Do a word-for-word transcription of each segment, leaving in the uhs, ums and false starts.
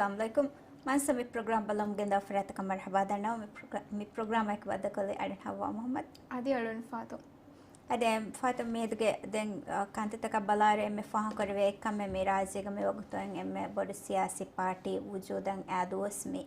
އައްސަލާމު ޢަލައިކުމް. މަންސަ މި ޕްރޮގްރާމް ބަލަމުގެން ދާ ފަރާތަކަށް މަރުޙަބާ ދަންނަވަ. މި ޕްރޮގްރާ-، މި ޕްރޮގްރާމަކީ ވައްދަކޮށްލީ އަޅުން ޙައްވާ މުޙައްމަދު. އަދި އަޅުން ފާތު. އަދި ފާތު މިއަދުގެ ދެން، އަ، ކަންތައްތަކަށް ބަލާއިރު އެންމެ ފާހަގަކުރެވޭ އެއްކަމެއް މި ރާއްޖޭގަ މި ވަގުތު އެންމެ ބޮޑު ސިޔާސީ ޕާޓީ ވުޖޫދަށް އާ ދުވަސް މި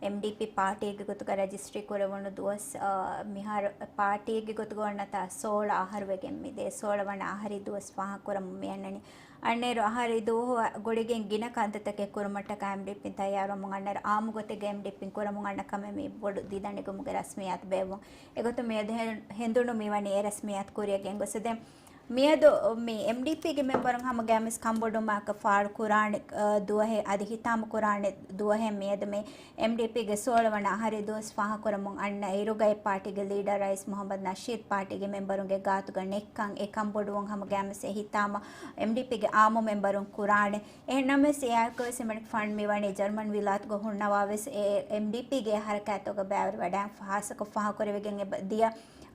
އެމްޑީޕީ ޕާޓީގެ ގޮތުގަ ރަޖިސްޓްރީ ކުރެވުނު ދުވަސް، އަ، މިހާރު ޕާޓީގެ ގޮތުގަ އޮންނަތާ ސޯޅަ އަހަރު ވެގެން މިދޭ. ސޯޅަ ވަނަ އަހަރީ ދުވަސް ފާހަގަކުރަމުން މިއަންނަނީ. އަންނައިރު އަހަރީ ދުވަހު ގުޅިގެން ގިނަ ކަންތައްތަކެއް ކުރުމަށްޓަކާ އެމްޑީޕީން ތައްޔާރުވަމުން އަންނައިރު އާއްމު ގޮތެއްގަ އެމްޑީޕީން ކުރަމުން އަންނަ ކަމެއް މި ބޮޑު ދިދަނޑިގަމުގެ ރަސްމިއްޔާތު ބޭއްވުން. އެގޮތުން މިއަދު ހެ-، ހެނދުނު މިވަނީ އެ ރަސްމިއްޔާތު ކުރިއަށް ގެންގޮސް. ދެން މިއަދު މި އެމްޑީޕީގެ މެމްބަރުން ހަމަ ގައިމުވެސް ކަންބޮޑުވުމާއެކު ފާޅު ކުރާނެ، އަ، ދުވަހެއް އަދި ހިތާމަ ކުރާނެ ދުވަހެއް މިއަދު މި އެމްޑީޕީގެ ސޯޅަ ވަނަ އަހަރީ ދުވަސް ފާހަގަކުރަމުން އަންނަ އިރުގައި ޕާޓީގެ ލީޑަރ ރައީސް މުހައްމަދު ނަޝީދު ޕާޓީގެ މެމްބަރުންގެ ގާތުގަ ނެއްކަން އެ ކަންބޮޑުވުން ހަމަ ގައިމުވެސް އެ ހިތާމަ އެމްޑީޕީގެ އާއްމު މެމްބަރުން ކުރާނެ. އެހެންނަމަވެސް އެއާއެކުވެސް އެމަނިކުފާނު މިވަނީ ޖަރުމަން ވިލާތުގަ ހުންނަވާވެސް އެ އެމްޑީޕީގެ ހަރަކާތްތަކުގަ ބައިވެރިވެވަޑައިގެން ޚާއްޞަކޮށް ފާހަގަކުރެވިގެން އެބަ ދިޔަ،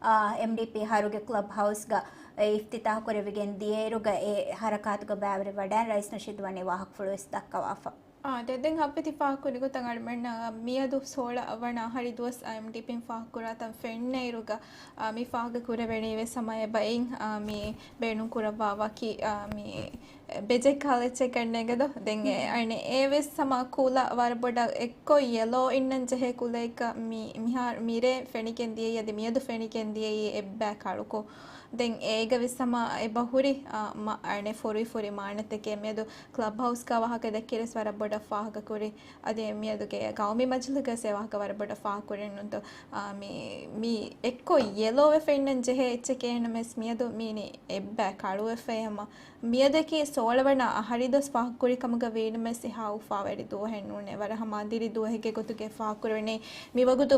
އާ، އެމްޑީޕީ އަހަރުގެ ކްލަބް ހައުސްގަ އެ އިފްތިތާޙު ކުރެވިގެން ދިޔައިރުގަ އެ ހަރަކާތުގަ ބައިވެރިވަޑައިގެން ރައީސް ނަޝީދު ވަނީ ވާހަކަފުޅުވެސް ދައްކަވާފަ. އާ، ދެ-، ދެން ހައްވެތި ފާހަގަކުރި ގޮތަށް އަޅުމެންނަށް މިއަދު ސޯޅަ ވަނަ އަހަރީ ދުވަސް އެމްޑީޕީން ފާހަގަކުރާތަން ފެންނައިރުގަ، އާ، މި ފާހަގަކުރެވެނީ ވެސް ހަމަ އެބައިން، އާ، މި ބޭނުންކުރައްވާ ވަކި، އާ، މި ބެޖެއް ކަހަލަ އެއްޗެއް ގަންނޭގަދޯ. ދެން އެ ހުން. އަނެއް އެވެސް ހަމަ ކުލަ ވަރަށް ބޮޑަށް އެއްކޮށް ޔެލޯ އިންނަން ޖެހޭ ކުލައެއްގަ މި-، މިހާ-، މިރޭ ފެނިގެން ދިޔައީ އަދި މިއަދު ފެނިގެން ދިޔައީ އެއްބައި ކަޅުކޮށް. ދެން އޭގަ ވެސް ހަމަ އެބަ ހުރި، އާ، މަ-، އަނެއް ފޮރުވި ފޮރުވި މާނަތަކެއް މިއަދު ކްލަބް ހައުސްގަ ވާހަކަ ދެއްކިޔަސް ވަރަށް ބޮޑަށް ފާހަގަކުރި. އަދި މިއަދުގެ ގައުމީ މަޖިލީހުގަ ވެސް އެ ވާހަކަ ވަރަށް ބޮޑަށް ފާހަގަކުރެއްނުންތޯ. އާ، މި، މި އެއްކޮށް ޔެލޯވެފަ އިންނަން ޖެހޭ އެއްޗެކޭ ނަމަވެސް މިއަދު މީނީ އެއްބައި ކަޅުވެފައި ހަމަ. މިއަދަކީ ސޯޅަ ވަނަ އަހަރީ ދުވަސް ފާހަގަކުރި ކަމުގަ ވީނަމަވެސް އެހާ އުފާވެރި ދުވަހެއް ނޫނޭ. ވަރަށް ހަމަ އަދިރި ދުވަހެއްގެ ގޮތުގަ ފާހަގަކުރެވެނީ. މިވަގުތު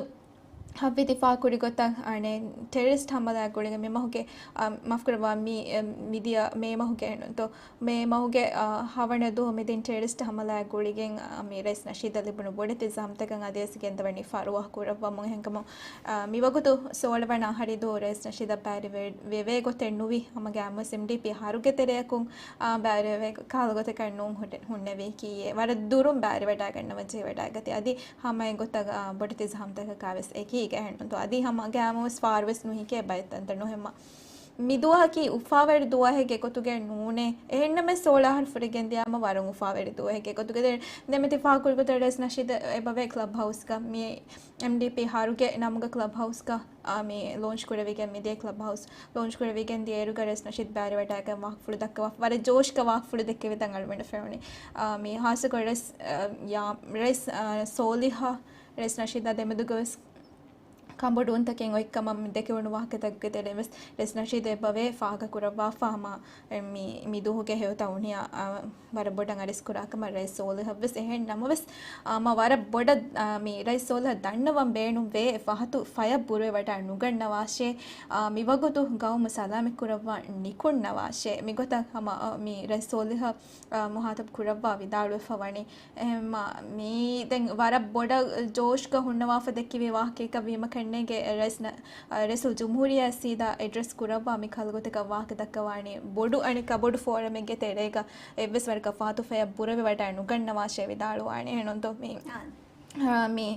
ހައްވެތި ފާހަގަކުރި ގޮތަށް އަނެއް ޓެރަރިސްޓް ހަމަލާއެއް ގުޅިގެން މި މަހުގެ، އަ، މާފުކުރައްވާ، މި، އެ، މިދިޔަ މޭ މަހުގެ ނޫންތޯ، މޭ މަހުގެ، އަ، ހަވަނަ ދުވަހު މިދިން ޓެރަރިސްޓް ހަމަލާއެއް ގުޅިގެން، އަ، މި ރައީސް ނަޝީދަށް ލިބުނު ބޮޑެތި ޒަހަމްތަކަށް އަދިވެސް ގެންދަވަނީ ފަރުވާ ކުރައްވަމުން. އެހެންކަމުން، އަ، މިވަގުތު ސޯޅަ ވަނަ އަހަރީ ދުވަހު ރައީސް ނަޝީދަށް ބައިވެރިވެ-، ވެވޭ ގޮތެއް ނުވި ހަމަ ގައިމުވެސް އެމްޑީޕީ އަހަރުގެ ތެރެއަކުން، އާ، ބައިވެރިވެ ކަހަލަ ގޮތަކަށް ނޫން ހުންނެވީކީއޭ. ވަރަށް ދުރުން ބައިވެރިވަޑައިގަންނަވަން ޖެހިވަޑައިގަތީ. އަދި ހަމައެއް ގޮތަށް، އާ، ބޮޑެތި ޒަހަމްތަކަކާވެސް އެކީގަ އެހެންނުންތޯ. އަދި ހަމަ ގައިމުވެސް ފާރުވެސް ނުހިކޭ ބައެއް ތަންތަން ނުހެމަ. މި ދުވަހަކީ އުފާވެރި ދުވަހެއްގެ ގޮތުގައި ނޫނޭ. އެހެންނަމަވެސް ސޯޅަ އަހަރު ފުރިގެން ދިޔާމަ ވަރަށް އުފާވެރި ދުވަހެއްގެ ގޮތުގައި. ދެން ދެމެތި ފާހަގަކުރި ގޮތަށް ރައީސް ނަޝީދު އެބަވޭ ކްލަބް ހައުސްގަ. މި އެމްޑީޕީ އަހަރުގެ ނަމުގަ ކްލަބް ހައުސްގަ، އާ، މި ލޯންޗް ކުރެވިގެން މިދިޔަ ކްލަބް ހައުސް ލޯންޗް ކުރެވިގެން ދިޔައިރުގަ ރައީސް ނަޝީދު ބައިވެރިވަޑައިގެން ވާހަކަފުޅު ދައްކަވާ ވަރަށް ޖޯޝްގަ ވާހަކަފުޅު ދެއްކެވިދާން އަޅުގަނޑަށް ފެނުނީ. އާ، މި ހާއްސަކޮށް ރައީސް، އާ، ޔާ، ރައީސް، އާ، ސޯލިހަށް ރައީސް ނަޝީދާ ދެމެދުގަވެސް ކަންބޮޑުވުންތަކެއް އޮތްކަމަށް މި ދެކެވުނު ވާހަކަތަކުގެ ތެރެއިން ވެސް ރައީސް ނަޝީދު އެބަވޭ ފާހަގަކުރައްވާފަ ހަމަ މި، މި ދުވަހުގެ ހެޔޮ ތައުނިޔާ، އާ، ވަރަށް ބޮޑަށް އަރިސްކުރާކަމަށް ރައީސް ސޯލިހަށް ވެސް. އެހެން ނަމަވެސް، އާ، މަ ވަރަށް ބޮޑަށް، އާ، މި ރައީސް ސޯލިހަށް ދަންނަވަން ބޭނުންވޭ ފަހަތު ފަޔަށް ބުރުވެވަޑައި ނުގަންނަވާށޭ، އާ، މިވަގުތު ގައުމު ސަލާމަތްކުރައްވާން ނިކުންނަވާށޭ. މިގޮތަށް ހަމަ، އާ، މި ރައީސް ސޯލިހަށް، އާ، މުހާތަބް ކުރައްވާ ވިދާޅުވެފަ ވަނީ. އެހެންމަ، މީ ދެން ވަރަށް ބޮޑަށް ޖޯޝްގަ ހުންނަވާފަ ދެއްކެވި ވާހަކައަކަށް ވީމަ ކަންނޭނގެ ރައީސް ނަ-، ރައީސުލް ޖުމްހޫރިއްޔާ ސީދާ އެޑްރެސް ކުރައްވާ މި ކަހަލަ ގޮތަކަށް ވާހަކަ ދައްކަވާނީ ބޮޑު އަނެއް ކަބަޑު ފޯރަމެއްގެ ތެރޭގަ އެއްވެސް ވަރަކަށް ފަހަތު ފަޔަށް ބުރަވެވަޑައި ނުގަންނަވާށޭ ވިދާޅުވާނީ. އެހެންނުންތޯ މީ؟ އާ. އާ، މީ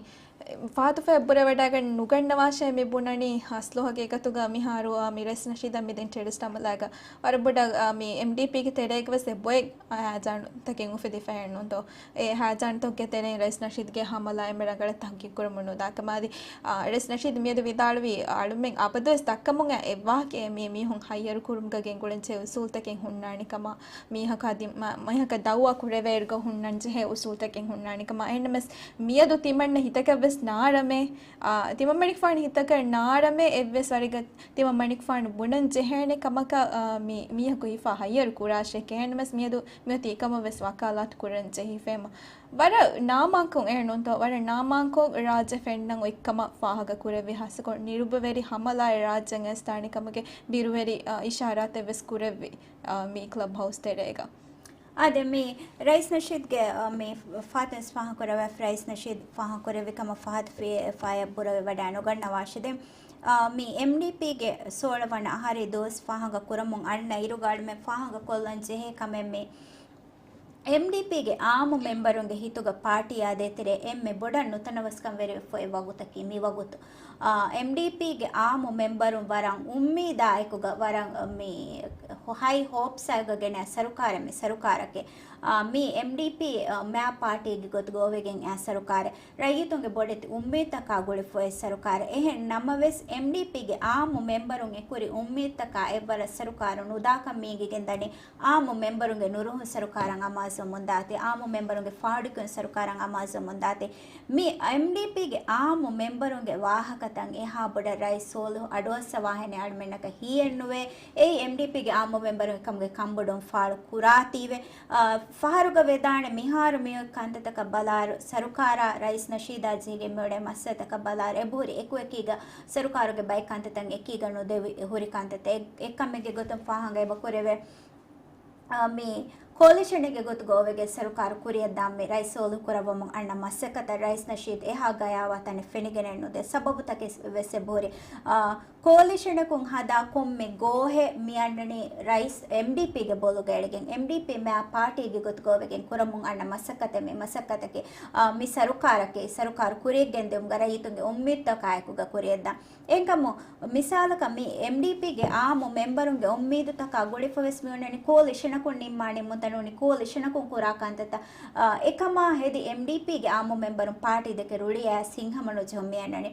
ފަހަތު ފަޔަށް ބުރަވެވަޑައިގަން ނުގަންނަވާށޭ މި ބުނަނީ އަސްލު ހަގީގަތުގަ މިހާރު، އާ، މި ރައީސް ނަޝީދަށް މިދިން ޓެރަރިސްޓް ހަމަލާގަ ވަރަށް ބޮޑަށް، އާ، މި އެމްޑީޕީގެ ތެރޭގަ ވެސް އެބޮތް ހައިޖާނުތަކެއް އުފެދިފައެއްނުންތޯ. އެ ހައިޖާނުތަކުގެ ތެރެއިން ރައީސް ނަޝީދުގެ ހަމަލާ އެންމެ ރަނގަޅަށް ތަހުގީގު ކުރަމުން ނުދާކަމަށް އަދި، އާ، ރައީސް ނަޝީދު މިއަދު ވިދާޅުވީ، އަޅުމެން އަބަދުވެސް ދައްކަމުން އެއްވާހަކައެއް މި މީހުން ހައްޔަރު ކުރުމުގަ ގެންގުޅެން ޖެހޭ އުސޫލުތަކެއް ހުންނާނެ ކަމަށް، މީހަކާ ދި-، މަ-، މީހަކަށް ދައުވާ ކުރެވޭއިރުގަ ހުންނަން ޖެހޭ އުސޫލުތަކެއް ހުންނާނެ ކަމަށް. އެހެންނަމަވެސް މިއަދު ތިމަންނަ ހިތަކަށް ވެސް ނާރަމޭ، އާ، ތިމަންމަނިކުފާނު ހިތަކަށް ނާރަމޭ އެއްވެސް ވަރެއްގަ ތިމަންމަނިކުފާނު ބުނަން ޖެހޭނެ ކަމަކަށް، އާ، މި-، މީހަކު ހިފާ ހައްޔަރު ކުރާށޭ. ކެހެންނަމަވެސް މިއަދު މިއޮތީ އެކަމަށް ވެސް ވަކާލާތު ކުރަން ޖެހިފޭމަ. ވަރަށް ނާމާންކޮށް އެހެންނުންތޯ، ވަރަށް ނާމާންކޮށް ރާއްޖެ ފެންނަން އޮތްކަމަށް ފާހަގަ ކުރެއްވި ހާއްސަކޮށް ނިރުބަވެރި ހަމަލާއެއް ރާއްޖެއަށް އައިސްދާނެ ކަމުގެ ބިރުވެރި، އާ، އިޝާރާތެއް ވެސް ކުރެއްވި، އާ، މި ކްލަބް ހައުސް ތެރޭގަ. އާދެ، މި ރައީސް ނަޝީދުގެ، އާ، މި ފާތުން ފާހަގަކުރެވޭ، ރައީސް ނަޝީދު ފާހަގަކުރެއްވި ކަމަށް ފަހަތު ފި-، ފަޔަށް ބުރަވެވަޑައި ނުގަންނަވާށޭ. ދެން، އާ، މި އެމްޑީޕީގެ ސޯޅަ ވަނަ އަހަރީ ދުވަސް ފާހަގަ ކުރަމުން އަންނަ އިރުގަ އަޅުމެން ފާހަގަ ކޮށްލަން ޖެހޭ ކަމެއް މި އެމްޑީޕީގެ އާއްމު މެމްބަރުންގެ ހިތުގަ ޕާޓީއާ ދޭތެރޭ އެންމެ ބޮޑަށް ނުތަނަވަސްކަން ވެރިވެފައި ވަގުތަކީ މިވަގުތު. އާ، އެމްޑީޕީގެ އާއްމު މެމްބަރުން ވަރަށް އުއްމީދާއެކުގަ ވަރަށް މި ހައި ހޯޕްސްއާއެކުގަ ގެނައި ސަރުކާރެއް މި ސަރުކާރަކީ. އާ، މި އެމްޑީޕީ، އާ، މާ ޕާޓީގެ ގޮތުގަ އޮވެގެން އައި ސަރުކާރެއް. ރައްޔިތުންގެ ބޮޑެތި އުއްމީދުތަކާ ގުޅިފައި ސަރުކާރެއް. އެހެން ނަމަވެސް، އެމްޑީޕީގެ އާއްމު މެމްބަރުން އެކުރި އުއްމީދުތަކާ އެއްވަރަށް ސަރުކާރު ނުދާކަން މީގިގެން ދަނީ، އާއްމު މެމްބަރުންގެ ނުރުހުން ސަރުކާރަށް އަމާޒުވަމުން ދާތީ، އާއްމު މެމްބަރުންގެ ފާޑުކިޔުން ސަރުކާރަށް އަމާޒުވަމުން ދާތީ. މި އެމްޑީޕީގެ އާއްމު މެމްބަރުންގެ ވާހަކަތައް އެހާ ބޮޑަށް ރައީސް ސޯލިހު އަޑުއައްސަވާހެނެއް އަޅުމެންނަކަށް ހީއެއްނުވޭ. އެއީ އެމްޑީޕީގެ އާއްމު މެމްބަރުން ކަމުގެ ކަންބޮޑުން ފާޅު ކުރާތީވެ. އާ، ފަހަރުގަ ވެދާނެ މިހާރު މިއޮތް ކަންތައްތަކަށް ބަލާއިރު، ސަރުކާރާ ރައީސް ނަޝީދާ ޖެހިގެން މިއުޅޭ މައްސަލަތަކަށް ބަލާއިރު، އެބަހުރި އެކުއެކީގަ ސަރުކާރުގެ ބައެއް ކަންތައްތައް އެކީގަ ނުދެވި ހުރި ކަންތައްތައް. އެ-، އެކަމެއްގެ ގޮތުން ފާހަގަ އެބަ ކުރެވޭ. އާ، މި ކޯލިޝަނެއްގެ ގޮތުގަ އޮވެގެން ސަރުކާރު ކުރިއަށްދާން މި ރައީސް ސޯލިހު ކުރައްވަމުން އަންނަ މަސައްކަތަށް ރައީސް ނަޝީދު އެހާ ގަޔާވާ ތަނެއް ފެނިގެނެއް ނުދޭ. ސަބަބުތަކެއް ވެސް އެބަހުރި. އާ، ކޯލިޝަނަކުން ހަދާ ކޮންމެ ގޯހެއް މިއަންނަނީ ރައީސް އެމްޑީޕީގެ ބޮލުގަ އެޅިގެން، އެމްޑީޕީ މާ ޕާޓީގެ ގޮތުގަ އޮވެގެން ކުރަމުން އަންނަ މަސައްކަތެއް. މި މަސައްކަތަކީ، އާ، މި ސަރުކާރަކީ، ސަރުކާރު ކުރިއަށްގެންދިއުމުގަ ރައްޔިތުންގެ އުއްމީދުތަކާއެކުގަ ކުރިއަށްދާން. އެހެންކަމުން، މިސާލަކަށް މި އެމްޑީޕީގެ އާއްމު މެމްބަރުންގެ އުއްމީދުތަކާ ގުޅިފަވެސް މިއޮންނަނީ ކޯލިޝަނަކުން ނިންމާނީ މުންތަނޫނީ ކޯލިޝަނަކުން ކުރާ ކަންތައްތައް. އާ، އެކަމާ ހެދި އެމްޑީޕީގެ އާއްމު މެމްބަރުން ޕާޓީ ދެކެ ރުޅިއައިސް ހިތްހަމަނުޖެހުން މިއަންނަނީ.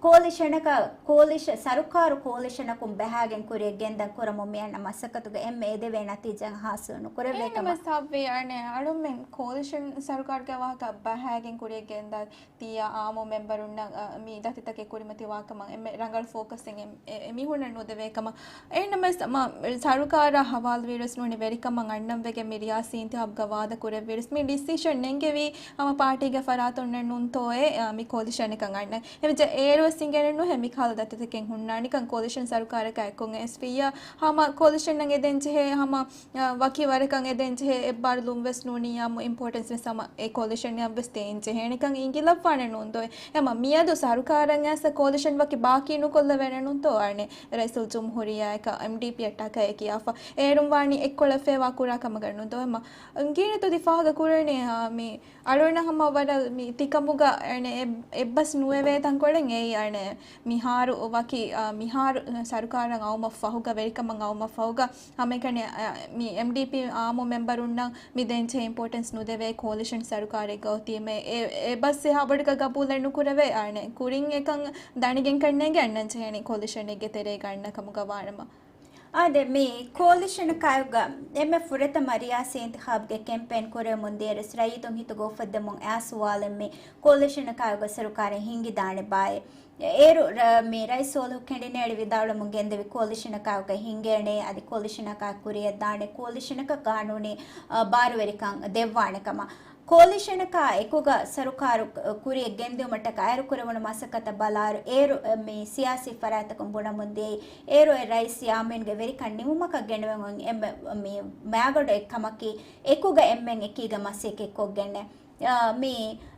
ކޯލިޝަނަކަށް، ކޯލިޝަ-، ސަރުކާރު ކޯލިޝަނަކުން ބަހާގެން ކުރިއަށް ގެންދަން ކުރަމުން މިއަންނަ މަސައްކަތުގަ އެންމެ އެދެވޭ ނަތީޖާ ހާސިލު ނުކުރެވޭ ކަމަށް. އެހެންނަމަވެސް ހައްވީ އަނެއް އަޅުމެން ކޯލިޝަން ސަރުކާރުގެ ވާހަކަ ބަހާގެން ކުރިއަށް ގެންދާ ތިޔަ އާއްމު މެމްބަރުންނަށް، އަ، މި ދަތިތަކެއް ކުރިމަތި ވާކަމަށް އެންމެ ރަނގަޅު ފޯކަސްއެއް އެ-، އެ-، އެމީހުންނަށް ނުދެވޭ ކަމަށް. އެހެންނަމަވެސް މަ-، ސަރުކާރާ ހަވާލުވިރުސް ނޫނީ ވެރިކަމަށް އަންނަން ވެގެން މި ރިޔާސީ އިންތިހާބުގަ ވާދަ ކުރެއްވިރުސް މި ޑިސިޝަން ނެންގެވީ ހަމަ ޕާޓީގެ ފަރާތުންނެއް ނޫންތޯއޭ، އަ، މި ކޯލިޝަނަކަށް އަންނަން. އެވެއްޖެ އޭރުވެސް އިނގޭނެއްނުހޭ މިކަހަލަ ދަތިތަކެއް ހުންނާނެކަން ކޯލިޝަން ސަރުކާރަކާ އެއްކޮށް އެސްޕީއާ ހަމަ ކޯލިޝަންއަށް އެދެންޖެހޭ ހަމަ އަ، ވަކި ވަރަކަށް އެދެން ޖެހޭ އެއްބާރުލުން ވެސް ނޫނީ އާއްމު އިމްޕޯޓެންސް ވެސް ހަމަ އެ ކޯލިޝަންއަށް ވެސް ދޭން ޖެހޭނެކަން އިނގިލައްވާނެ ނޫންތޯ. އެމަ މިއަދު ސަރުކާރަށް އައިސް ކޯލިޝަން ވަކި ބާކީ ނުކޮށްލެވޭނެ ނޫންތޯ އަނެއް ރައީސުލްޖުމްހޫރިއްޔާއަކަށް އެމްޑީޕީއަށް ޓަކައެއް ކިޔާފަ. އޭރުން ވާނީ އެއްކޮޅަށް ފޭވާ ކުރާ ކަމަކަށް ނޫންތޯ. އެމަ އިނގޭނެތޯ ތި ފާހަގަ ކުރަނީ، އާ، މި އަޅުގަނޑަށް ހަމަ ވަރަށް މި ތިކަމުގަ އަނެއް އެއް-، އެއްބަސް ނުވެވޭ ތަންކޮޅެއް އެއީ އަނެއް މިހާރު ވަކި، އާ، މިހާރު ސަރުކާރަށް އައުމަށް ފަހުގަ ވެރިކަމަށް އައުމަށް ފަހުގަ ހަމައެކަނި، އަ، މި އެމްޑީޕީ އާއްމު މެމްބަރުންނަށް މި ދޭންޖެހޭ އިމްޕޯޓެންސް ނުދެވޭ ކޯލިޝަން ސަރުކާރެއްގަ އޮތީމޭ އެ، އެ ބަސް އެހާ ބޮޑަކަށް ގަބޫލެއް ނުކުރެވޭ. އަނެއް ކުރިން އެކަން ދަނިގެން ކަންނޭނގެ އަންނަން ޖެހޭނީ ކޯލިޝަނެއްގެ ތެރޭގަ އަންނަ ކަމުގަ ވާނަމަ. އާދެ، މި ކޯލިޝަނަކާއެކުގަ އެންމެ ފުރަތަމަ ރިޔާސީ އިންތިޚާބުގެ ކެމްޕޭން ކުރެވެމުން ދިޔައިރުސް ރައްޔިތުން ހިތުގަ އުފެއްދެމުން އައި ސުވާލެއް މި ކޯލިޝަނަކާއެކުގަ ސަރުކާރެއް ހިންގިދާނެ ބާއޭ. އޭރު ރ-، މި ރައީސް ސޯލިހު ކެނޑިނޭޅި ވިދާޅުވަމުން ގެންދެވި ކޯލިޝަނަކާއެކުގަ ހިނގޭނެ، އަދި ކޯލިޝަނަކާ ކުރިއަށްދާނެ، ކޯލިޝަނަކަށް ގާނޫނީ، އަ، ބާރުވެރިކަން ދެއްވާނެ ކަމަށް. ކޯލިޝަނަކާ އެކުގަ ސަރުކާރު ކުރިއަށް ގެންދިއުމަށްޓަކާ އައިރު ކުރެވުނު މަސައްކަތަށް ބަލާއިރު، އޭރު، އަ، މި ސިޔާސީ ފަރާތްތަކުން ބުނަމުން ދިޔައީ، އޭރު އެ ރައީސް ޔާމީންގެ ވެރިކަން ނިމުމަކަށް ގެނެވެމުން އެންމެ މި މާގަނޑު އެއްކަމަކީ، އެކުގަ އެންމެން އެކީގަ މަސައްކަތްކޮށްގެންނެ. އާ، މި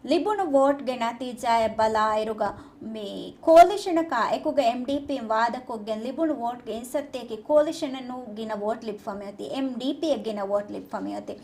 ލިބުނު ވޯޓްގެ ނަތީޖާއެއް ބަލާއިރުގަ، މި ކޯލިޝަނަކާ އެކުގަ އެމްޑީޕީން ވާދަކޮށްގެން ލިބުނު ވޯޓްގެ އިންސައްތައަކީ ކޯލިޝަނަށް ނޫ ގިނަ ވޯޓް ލިބިފަ މިއޮތީ، އެމްޑީޕީއަށް ގިނަ ވޯޓް ލިބިފަ މިއޮތީ.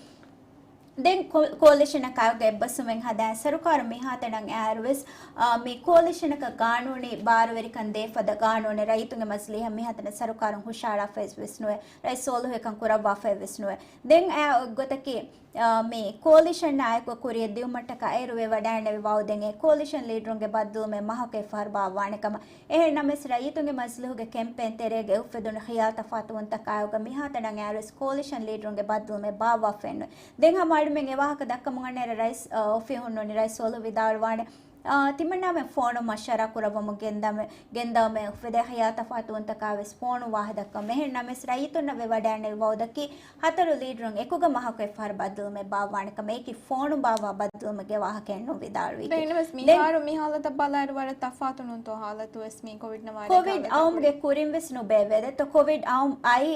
ދެން ކޯ-، ކޯލިޝަނަކާ އެއްބަސްވުމެއް ހަދާ ސަރުކާރު މިހާތަނަށް އައިއިރުވެސް، އާ، މި ކޯލިޝަނަކަށް ގާނޫނީ ބާރުވެރިކަން ދޭފަދަ ގާނޫނެއް ރައްޔިތުންގެ މަޖިލީހަށް މިހާތަނަށް ސަރުކާރުން ހުށަހަޅާފައިވެސް ނުވޭ، ރައީސް ސޯލިހު އެކަން ކުރައްވާފައިވެސް ނުވޭ. ދެން އައި އޮތްގޮތަކީ، އާ، މި ކޯލިޝަނާއެކު ކުރިއަށް ދިއުމަށްޓަކާ އޭރު ވެވަޑައިނެވި ވައުދެއް އެ ކޯލިޝަން ލީޑަރުންގެ ބައްދަލުމެއް މަހަކު އެއްފަހަރު ބާއްވާނެ ކަމަށް. އެހެން ނަމަވެސް، ރައްޔިތުންގެ މަޖިލީހުގެ ކެމްޕޭން ތެރޭގަ އުފެދުނު ޚިޔާލު ތަފާތުވުންތަކާއެކުގަ މިހާތަނަށް އައިރުވެސް ކޯލިޝަން ލީޑަރުންގެ ބައްދަލުމެއް ބާއްވާފައެއް ނުވޭ. ދެން ހަމަ އަޅުމެން އެ ވާހަކަ ދައްކަމުން އަންނައިރަށް ރައީސް، އާ، އޮފީހުން ނޫނީ ރައީސް ސޯލިހު ވިދާޅުވާނެ، އާ، ތިމަންނާމެން ފޯނު މަޝްވަރާ ކުރައްވަމުން ގެންދަމެ-، ގެންދަވަމެ އުފެދޭ ޚިޔާލު ތަފާތުވުންތަކާ ވެސް ފޯނު ވާހަ ދައްކަމުން. އެހެން ނަމަވެސް، ރައްޔިތުންނަށް ވެވަޑައިނެވި ވައުދަކީ ހަތަރު ލީޑަރުން އެކުގަ މަހަކު އެއްފަހަރު ބައްދަލުމެއް ބާއްވާނެ ކަމަށް. އެއީކީ ފޯނު ބާއްވާ ބައްދަލުމެއްގެ ވާހަކައެއް ނޫން ވިދާޅުވީ. ދެން އެހެނަސް ދެން މިހާރު މި ހާލަތަށް ބަލާއިރު ވަރަށް ތަފާތު ނޫންތޯ ހާލަތު ވެސް މި ކޮވިޑް ނަވާރަ ކޮވިޑް ކައިރީގަ އައުމުގެ ކުރިން ވެސް ނުބޭއްވޭ. ދެއްތޯ ކޮވިޑް އައުމް އައި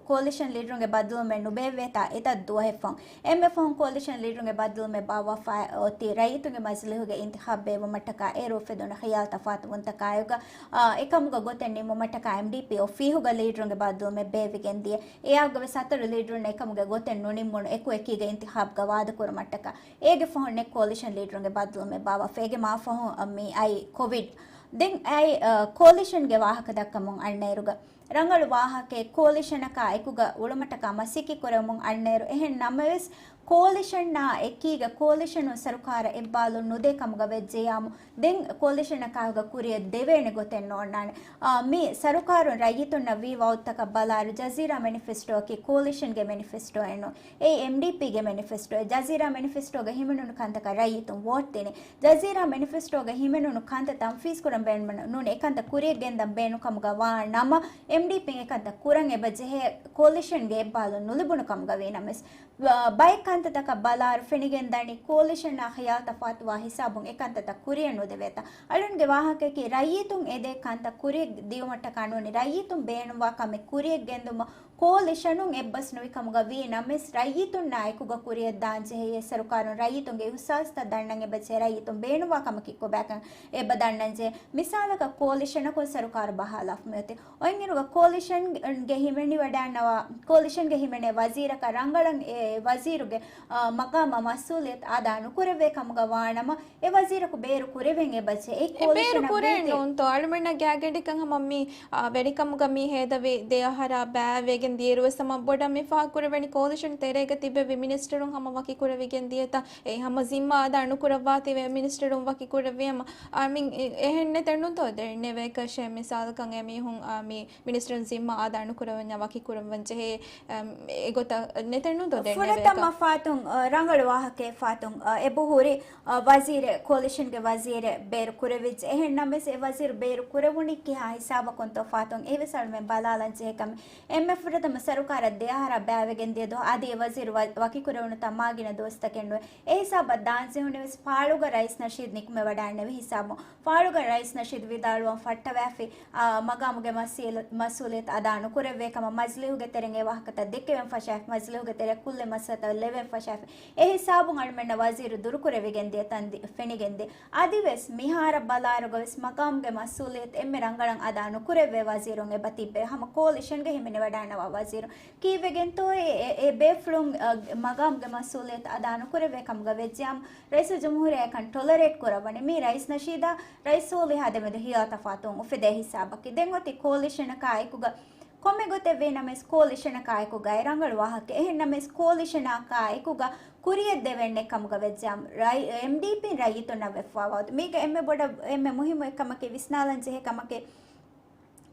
ކޯލިޝަން ލީޑަރުންގެ ބައްދަލުމެއް ނުބޭއްވޭތާ އެތައް ދުވަހެއް ފަހުން. އެންމެ ފަހުން ކޯލިޝަން ލީޑަރުންގެ ބައްދަލުމެއް ބާއްވާފަ އޮތީ ރައްޔިތުންގެ މަޖިލީހުގެ އިންތިޚާބެއް ވުމަށްޓަކާ އޭރު އުފެދުނު ޚިޔާލު ތަފާތުވުންތަކާއެކުގަ، އާ، އެކަމުގަ ގޮތެއް ނިންމުމަށްޓަކާ އެމްޑީޕީ އޮފީހުގަ ލީޑަރުންގެ ބައްދަލުމެއް ބޭއްވިގެން ދިޔަ. އެއާގަވެސް ހަތަރު ލީޑަރުންނަށް އެކަމުގެ ގޮތެއް ނުނިންމުނު އެކު އެކީގަ އިންތިޚާބުގަ ވާދަކުރުމަށްޓަކާ. އޭގެ ފަހުން ނެތް ކޯލިޝަން ލީޑަރުންގެ ބައްދަލުމެއް ބާއްވާފަ. އޭގެ މާ ފަހުން، އަ، މި އައި ކޮވިޑް. ދެން އައި، އަ، ކޯލިޝަންގެ ވާހަކަ ދައްކަމުން އަންނައިރުގަ ރަނގަޅު ވާހަކައެއް ކޯލިޝަނަކާ އެކުގަ އުޅުމަށްޓަކާ މަސައްކަތް ކުރެވެމުން އަންނައިރު، އެހެން ނަމަވެސް، ކޯލިޝަނާ އެކީގަ ކޯލިޝަނުން ސަރުކާރަށް އެއްބާލުން ނުދޭ ކަމުގަ ވެއްޖެޔާމު، ދެން ކޯލިޝަނަކާ އެކުގަ ކުރިއަށް ދެވޭނެ ގޮތެއް ނޯންނާނެ. އާ، މި ސަރުކާރުން ރައްޔިތުންނަށް ވީ ވައުދުތަކަށް ބަލާއިރު، ޖަޒީރާ މެނިފެސްޓޯއަކީ ކޯލިޝަންގެ މެނިފެސްޓޯއެއް ނޫން. އެއީ އެމްޑީޕީގެ މެނިފެސްޓޯއެއް. ޖަޒީރާ މެނިފެސްޓޯގަ ހިމެނުނު ކަންތަކަށް ރައްޔިތުން ވޯޓް ދިނީ. ޖަޒީރާ މެނިފެސްޓޯގަ ހިމެނުނު ކަންތައް ތަންފީޒް ކުރަން ބޭނުމަށް ނޫނީ، އެކަންތައް ކުރިއަށް ގެންދަން ބޭނުން ކަމުގަ ވާ ނަމަ، އެމްޑީޕީން އެކަންތައް ކުރަން އެބަ ޖެހޭ، ކޯލިޝަންގެ އެއްބާލުން ނުލިބުނު ކަމުގަ ވީ ނަމަވެސް، ބައެއް ކަންތައްތަކަށް ބަލާއިރު ފެނިގެން ދަނީ، ކޯލިޝަނާ ޚިޔާލު ތަފާތުވާ ހިސާބުން އެކަންތައްތައް ކުރިއަށް ނުދެވޭތަ؟ އަޅުންގެ ވާހަކައަކީ، ރައްޔިތުން އެދޭ ކަންތައް ކުރިއަށް ދިޔުމަށްޓަކާ ނޫނީ، ރައްޔިތުން ބޭނުންވާ ކަމެއް ކުރިއަށް ގެންދުމަށް ކޯލިޝަނުން އެއްބަސް ނުވި ކަމުގަ ވީ ނަމަވެސް، ރައްޔިތުންނާ އެކުގަ ކުރިއަށް ދާން ޖެހޭ އެ ސަރުކާރުން ރައްޔިތުންގެ އިހުސާސްތައް ދަންނަން އެބަ ޖެހޭ، ރައްޔިތުން ބޭނުންވާ ކަމަކީ ކޮބާކަން އެބަ ދަންނަން ޖެހޭ. މިސާލަކަށް ކޯލިޝަނަކުން ސަރުކާރު ބަހާލާފަ މިއޮތީ. އޮތްއިރުގަ ކޯލިޝަންގެ ހިމެނިވަޑައިންނަވާ، ކޯލިޝަންގެ ހިމެނޭ ވަޒީރަކަށް ރަނގަޅަށް އެ ވަޒީރުގެ، އާ، މަގާމަށް މަސްއޫލިއްޔަތު އަދާ ނުކުރެވޭ ކަމުގަ ވާނަމަ، އެ ވަޒީރަކު ބޭރު ކުރެވެން އެބަޖެ. އެ އެ ބޭރު ކޯލިޝަނަށް ކުރޭ ވީތީ. ނޫންތޯ؟ އަޅުމެންނަށް ގާތްގަނޑަކަށް ހަމަ މި، އާ، ވެރިކަމުގަ މި ހޭދަވި ދެ އަހަރާ ބައިވެގެން ދިޔައިރުވެސް ހަމަ ބޮޑަށް މި ފާހަގަކުރެވެނީ ކޯލިޝަން ތެރޭގަ ތިބެވި މިނިސްޓަރުން ހަމަ ވަކިކުރެވިގެން ދިޔަތާ، އެ ހަމަ ޒިންމާ އަދާ ނުކުރައްވާތީވެ މިނިސްޓަރުން ވަކިކުރެއްވި ހަމަ، އާ، މި އެ-، އެހެން ނެތެއް ނޫންތޯ؟ ދެންނެވޭކަށެއް މިސާލަކަށް އެ މީހުން، އާ، މި މިނިސްޓަރުން ޒިންމާ އަދާ ނުކުރެވެންޏާ ވަކިކުރައްވަން ޖެހޭ، އަމް، އެގޮތަށް ނެތެއް ނޫންތޯ ދެންނެވޭކަށް؟ ފުރަތަމަ ފާތުން، އަ، ރަނގަޅު ވާހަކައެއް ފާތުން، އަ، އެބަހުރި، އަ، ވަޒީރެއް، ކޯލިޝަންގެ ވަޒީރެއް ބޭރު ކުރެވިއްޖެ. އެހެން ނަމަވެސް އެ ވަޒީރު ބޭރު ކުރެވުނީ ކިހާ ހިސާބަކުންތޯ ފާތުން؟ އެހިވެސް އަޅުމެން ބަލާލަން ޖެހޭ ކަމެއް. އެންމެ ފުރަތަމަ ސަރުކާރަށް ދެ އަހަރާ ބައިވެގެން ދިޔަ ދުވަހު އަދި އެ ވަޒީރު ވަ-، ވަކިކުރެވުނުތާ މާގިނަ ދުވަސްތަކެއް ނުވޭ. އެ ހިސާބަށް ދާން ޖެހުނީވެސް ފާޅުގަ ރައީސް ނަޝީދު ނިކުމެވަޑައިންނެވި ހިސާބުން. ފާޅުގަ ރައީސް ނަޝީދު ވިދާޅުވަން ފައްޓަވައިފި، އާ، މަގާމުގެ މަސީލަ-، މަސްއޫލިއްޔަތު އަދާ ނުކުރެއްވޭ ކަމަށް މަޖިލީހުގެ ތެރެއިން އެ ވާހަކަތައް ދެކެވެން ފަށާފި، މަޖިލީހުގެ ތެރެއަށް ކުއްލި މައްސަލަތައް ލެވެން ފަށާފި. އެ ހިސާބުން އަޅުމެންނަށް ވަޒީރު ދުރުކުރެވިގެން ދިޔަ ތަން ދި-، ފެނިގެންދޭ. އަދިވެސް މިހާރަށް ބަލާއިރުގަވެސް މަގާމުގެ މަސްއޫލިއްޔަތު އެންމެ ރަނގަޅަށް އަދާ ނުކުރެއްވޭ ވަޒީރުން އެބަ ތިއްބެވި. ހަމަ ކޯލިޝަންގަ ހިމެނިވަޑައިންނަވާ ވަޒީރުން. ކީއްވެގެންތޯ އެ، އެ، އެ ބޭފުޅުން، އަ، މަގާމުގެ މަސްއޫލިއްޔަތު އަދާ ނުކުރެއްވޭ ކަމުގަ ވެއްޖެއަމް، ރައީސުލްޖުމްހޫރިއްޔާ އެކަން ޓޮލަރޭޓް ކުރައްވަނީ. މީ ރައީސް ނަޝީދާ ރައީސް ސޯލިހާ ދެމެދު ހިޔާ ތަފާތުވުން އުފެދޭ ހިސާބަކީ. ދެން އޮތީ ކޯލިޝަނަކާ އެކުގަ ކޮންމެ ގޮތެއް ވީ ނަމަވެސް ކޯލިޝަނަކާ އެކުގައި ރަނގަޅު ވާހަކަ. އެހެން ނަމަވެސް ކޯލިޝަނަކާ އެކުގަ ކުރިއަށް ދެވެން ނެތް ކަމުގަ ވެއްޖެއަމް، ރައި-، އެމްޑީޕީން ރައްޔިތުންނަށް ވެފަވާ ވައުދު. މީގަ އެންމެ ބޮޑަށް އެންމެ މުހިއްމު އެއްކަމަކީ ވިސްނާލަން ޖެހޭ ކަމަކީ،